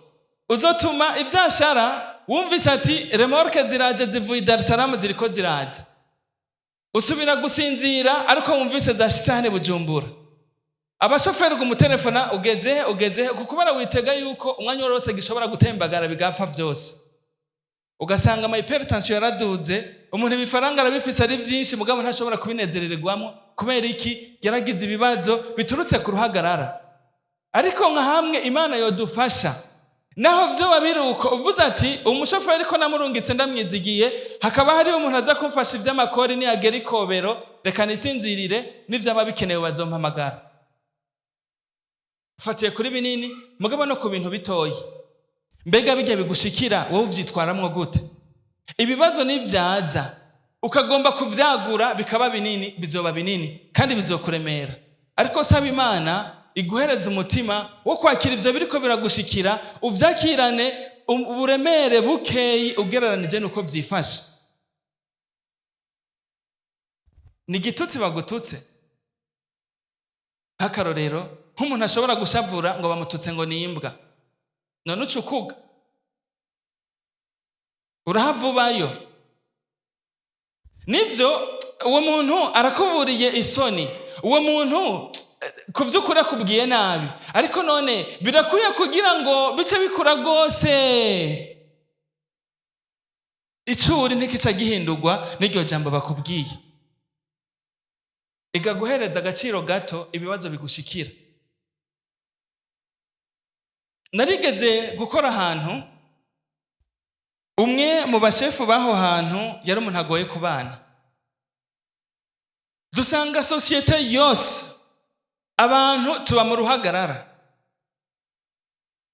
A: Uzotuma ivyashara wumvise ati remorque ziraje zivuye i Dar es Salaam, ziriko ziraza, usubira gusinzira ariko wumvise zashitse hano i Bujumbura. Abashoferi kumutelefona ugeze ugeze, kuko barawitega yuko umwanya wose gishobora gutembagara bigapfa vyose. Ugasanga ama hypertension yaraduze, umuntu ibifaranga arabifise ari vyinshi, mugabo ntashobora kubinezerererwamo. Kubera iki? Yaragize ibibazo biturutse ku ruhagarara. Ariko nka hamwe Imana yodufasha, naho vyoba biri uko, uvuze ati umushoferi ko namurungitse ndamwizigiye, hakaba hariho umuntu aza kumfasha ivy'amakori, niyagera ikobero reka nisinzirire, n'ivyaba bikenewe bazompamagara. Ufatiye kuri binini, mugabo no ku bintu bitoyi. Mbega bijya bigushikira wowe uvyitwaramwo gute? Ibibazo nivyaza ukagomba kuvyagura bikaba binini, bizoba binini kandi bizokuremera. Ariko saba Imana iguhereza umutima wo kwakira ivyo biriko biragushikira, uvyakirane uburemere bukeyi ugereranije nuko vyifashe. Ni igitutsi bagututse, nk'akarorero nk'umuntu ashobora gushavura ngo bamututse ngo ni imbwa, none ucukuga urahavubayo. Nivyo, uwo muntu arakuburiye isoni, uwo muntu ku vy'ukuri akubwiye nabi, ariko none birakwiye kugira ngo bice bikura rwose? Icuri ntikica gihindurwa n'iryo jambo bakubwiye. Igaguhereza agaciro gato ibibazo bigushikira. Narigeze gukora ahantu, umwe mu bashefu b'aho hantu yari umuntu agoye kubana. Dusanga sosiyete yose abantu tuba mu ruhagarara.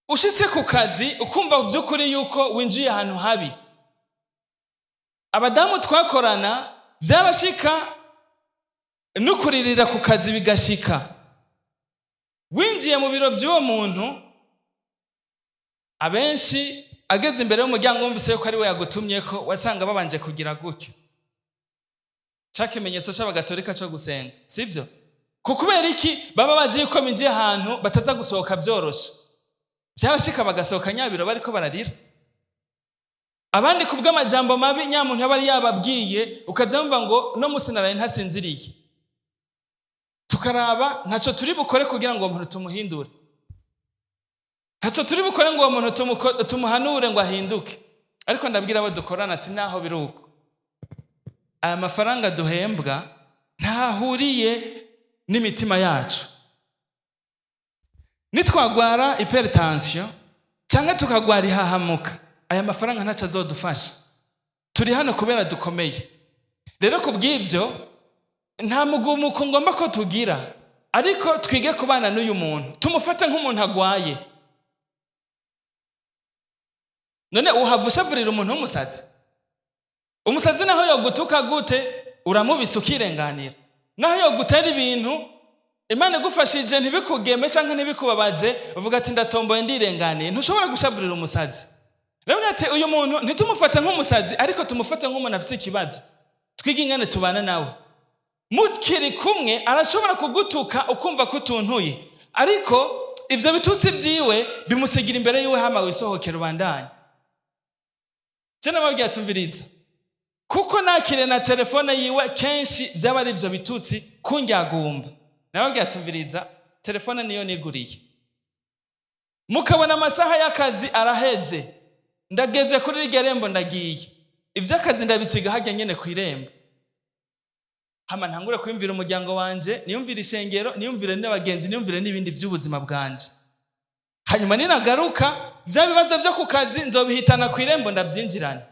A: Ushitse ku kazi ukumva vy'ukuri yuko winjiye ahantu habi. Abadamu twakorana vyarashika no kuririra ku kazi bigashika. Winjiye mu biro vy'uwo muntu, abenshi ageze imbere y'umuryango wumvise yuko ari we yagutumyeko, wasanga babanje kugira gutyo. Ca kimenyetso c'abagatolika co gusenga, sivyo? Kubera iki? Baba bazi yuko binjiye ahantu bataza gusohoka vyoroshe. Vyarashika bagasohoka nyabiro bariko bararira. Abandi ku bw'amajambo mabi nyamuntu yaba yari yababwiye, ukaza wumva ngo no musi naraye ntasinziriye. Tukaraba ntaco turi bukore kugira ngo uwo muntu tumuhindure. Ntaco turi bukore ngo uwo muntu tumuhanure ngo ahinduke. Ariko ndabwira abo dukorana ati naho biri uko, aya mafaranga duhembwa ntahuriye n'imitima yacu. Nitwagwara hypertension cyangwa tukagwara ihahamuka, aya mafaranga ntaco azodufasha. Turi hano kubera dukomeye. Rero ku bw'ivyo nta mugumuko ngomba ko tugira, ariko twige kubana n'uyu muntu, tumufate nk'umuntu agwaye. None uhava ushavurira umuntu w'umusazi? Umusazi naho yogutuka gute, uramubisa ukirenganira. Naho yogutera ibintu, Imana igufashije ntibikugeme canke ntibikubabaze, uvuga ati ndatomboye ndirenganiye. Ntushobora gushavurira umusazi. Rero ati uyu muntu ntitumufate nk'umusazi, ariko tumufate nk'umuntu afise ikibazo. Twige ingene tubana nawe. Mukiri kumwe arashobora kugutuka ukumva ko utuntuye, ariko ivyo bitutsi vyiwe bimusigira imbere yiwe, hama wisohokera ubandanye. Je nababwiye atumviriza, kuko nakire na telefone yiwe kenshi vyaba ari ivyo bitutsi kundyagumba. Nababwiye atumviriza, telefone niyo niguriye. Mukabona amasaha y'akazi araheze, ndageze kuri rirya rembo ndagiye, ivy'akazi ndabisiga harya nyene kw'irembo. Hama ntangure kwiyumvira umuryango wanje, niyumvire ishengero, niyumvire n'abagenzi, niyumvire n'ibindi vy'ubuzima bwanje. Hanyuma ninagaruka vya bibazo vyo ku kazi nzobihitana kw'irembo ndavyinjirane.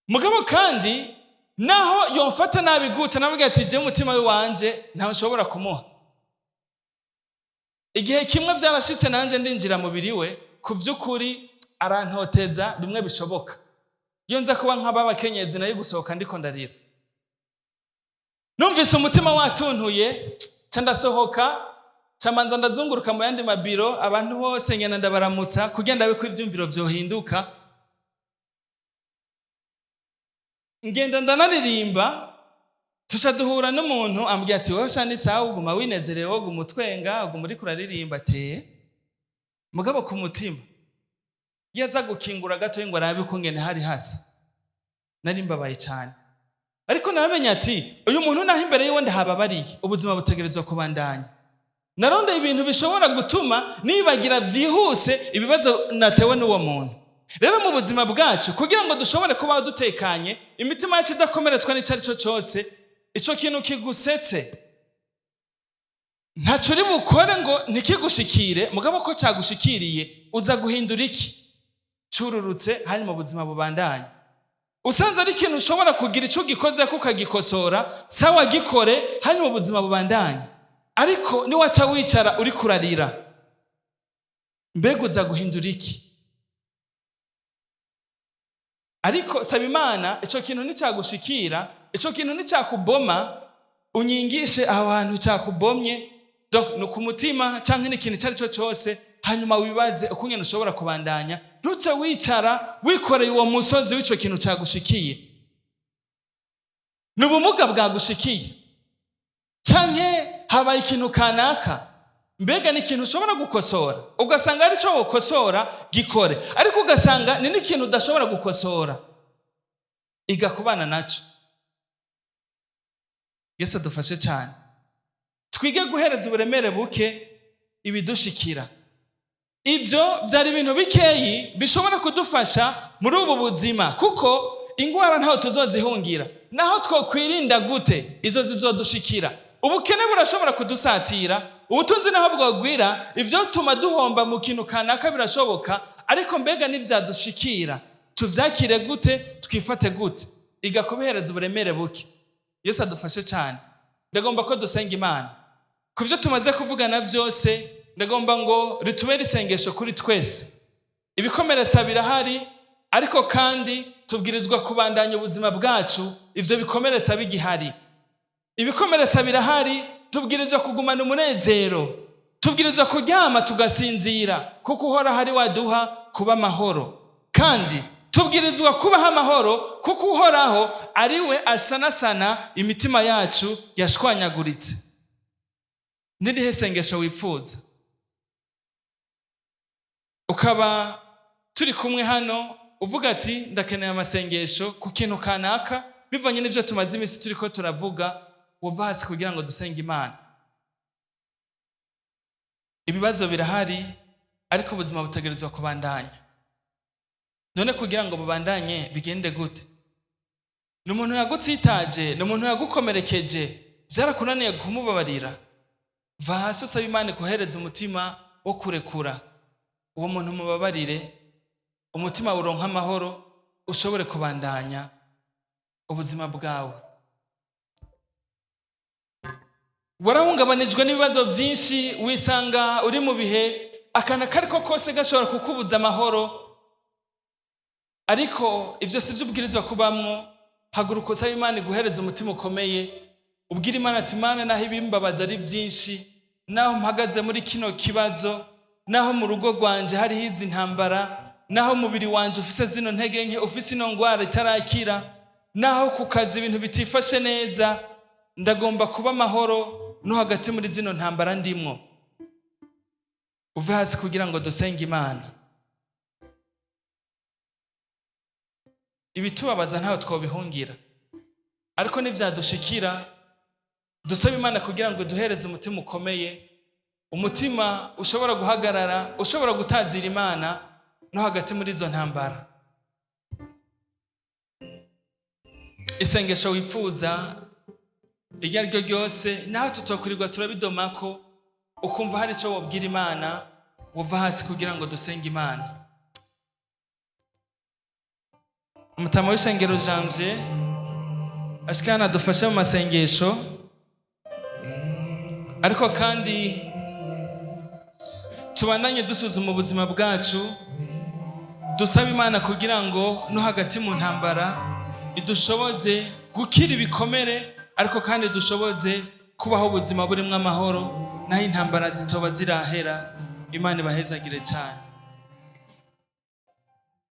A: Mugabo kandi naho yomfata nabi gute, navuga ati je umutima wanje ntawe nshobora kumuha. Igihe kimwe vyarashitse nanje ndinjira mubiri we, ku vy'ukuri arantoteza bimwe bishoboka. Iyo nza kuba nk'abakenyezi nari gusohoka ndiko ndarira. Numvise umutima watuntuye, ca ndasohoka, ca manza ndazunguruka mu yandi mabiro, abantu bose ngenda ndabaramutsa kugira ndabe ko ivyumviro vyohinduka. Ngenda ndanaririmba, tuca duhura n'umuntu ambwira ati wowe sha ni sawa, uguma winezerewe, uguma utwenga, uguma uriko uraririmba. Ateye mugabo ku mutima iyo aza gukingura gato ngo arabe uko ngene hari hasa, nari mbabaye cyane. Ariko naramenye ati uyu muntu naho imbere yiwe ndahababariye, ubuzima butegerezwa kubandanya. Narondeye ibintu bishobora gutuma nibagira vyihuse ibibazo natewe n'uwo muntu. Rero mu buzima bwacu kugira ngo dushobore kubaho dutekanye, imitima yacu idakomeretswa n'ico ari cyo cyose, ico kintu kigusetse ntaco uri bukore ngo ntikigushikire, mugabo ko cagushikiriye uza guhindura iki? Cururutse, hanyuma ubuzima bubandanye. Usanze ari ikintu ushobora kugira ico ugikozeko ukagikosora, sawa gikore, hanyuma ubuzima bubandanye. Ariko niwaca wicara uri kurarira, mbega uza guhindura iki? Ariko saba Imana ico kintu nticagushikira, ico kintu nticakuboma, unyingishe aho hantu cakubomye, donc ni ku mutima canke ni ikintu ico ari cyo cyose, hanyuma wibaze ukungene ushobora kubandanya. Ntuce wicara wikoreye uwo musozi w'ico kintu cagushikiye. Ni ubumuga bwagushikiye canke habaye ikintu kanaka, mbega ni ikintu ushobora gukosora, ugasanga ari cyo wokosora gikore, ariko ugasanga ni n'ikintu udashobora gukosora, iga kubana naco. Yesu adufashe cyane, twige guhereza uburemere buke ibidushikira. Ivyo vyari ibintu bikeyi bishobora kudufasha muri ubu buzima, kuko ingwara ntaho tuzozihungira. Naho twokwirinda gute, izo zizodushikira. Ubukene burashobora kudusatira, ubutunzi naho bwogwira, ivyo tuma duhomba mu kintu kanaka birashoboka. Ariko mbega nivyadushikira tuvyakire gute, twifate gute? Iga kubihereza uburemere buke. Yesu adufashe cyane. Ndagomba ko dusenga Imana ku byo tumaze kuvugana byose. Ndagomba ngo ritubere isengesho kuri twese. Ibikomeretsa birahari, ariko kandi tubwirizwa kubandanya ubuzima bwacu ivyo bikomeretsa bigihari. Ibikomeretsa birahari, tubwirizwa kugumana umunezero, tubwirizwa kuryama tugasinzira, kuko Uhoraho ari waduha kuba amahoro. Kandi tubwirizwa kubaho amahoro, kuko Uhoraho ari we asanasana imitima yacu yashwanyaguritse. N'irihe sengesho wifuza? Ukaba turi kumwe hano, uvuga ati: "Ndakeneye amasengesho ku kintu kanaka bivanye n'ibyo tumaze iminsi turiko turavuga." Wova hasi kugira ngo dusenge Imana. Ibibazo birahari, ariko ubuzima butegerezwa kubandanya. None kugira ngo bubandanye bigende gute? Ni umuntu yagutsitaje, ni umuntu yagukomerekeje, byarakunaniye kumubabarira. Va hasi usaba Imana iguhereza umutima wo kurekura uwo muntu, mubabarire, umutima uronka amahoro, ushobore kubandanya ubuzima bwawe. Warahungabanijwe n'ibibazo byinshi, wisanga uri mu bihe akana kariko kose gashobora kukubuza amahoro, ariko ivyo si byo ubwirizwa kubamwo. Haguruka usaba Imana iguhereza umutima ukomeye, ubwira Imana ati: "Imana, naho ibimbabaza ari byinshi, naho mpagaze muri kino kibazo, naho mu rugo rwanje hariho izi ntambara, naho umubiri wanje ufise zino ntege nke, ufise ino ngwara itarakira, naho ku kazi ibintu bitifashe neza, ndagomba kuba amahoro no hagati muri zino ntambara ndimwo." Uve hasi kugira ngo dusenge Imana. Ibitubabaza ntaho twobihungira, ariko nivyadushikira dusabe Imana kugira ngo duhereze umutima ukomeye, umutima ushobora guhagarara, ushobora gutazira Imana no hagati muri izo ntambara. Isengesho wifuza iryo ari ryo ryose, naho tutokwirirwa turabidomako, ukumva hari icyo wabwira Imana, wova hasi kugira ngo dusenge Imana. Umutama w'ishengero Janvier ashikana adufashe mu masengesho, ariko kandi tubandanye dusuzuma ubuzima bwacu, dusaba Imana kugira ngo no hagati mu ntambara idushoboze gukira ibikomere, ariko kandi dushoboze kubaho ubuzima burimo amahoro naho intambara zitoba zirahera. Imana ibahezagire cyane.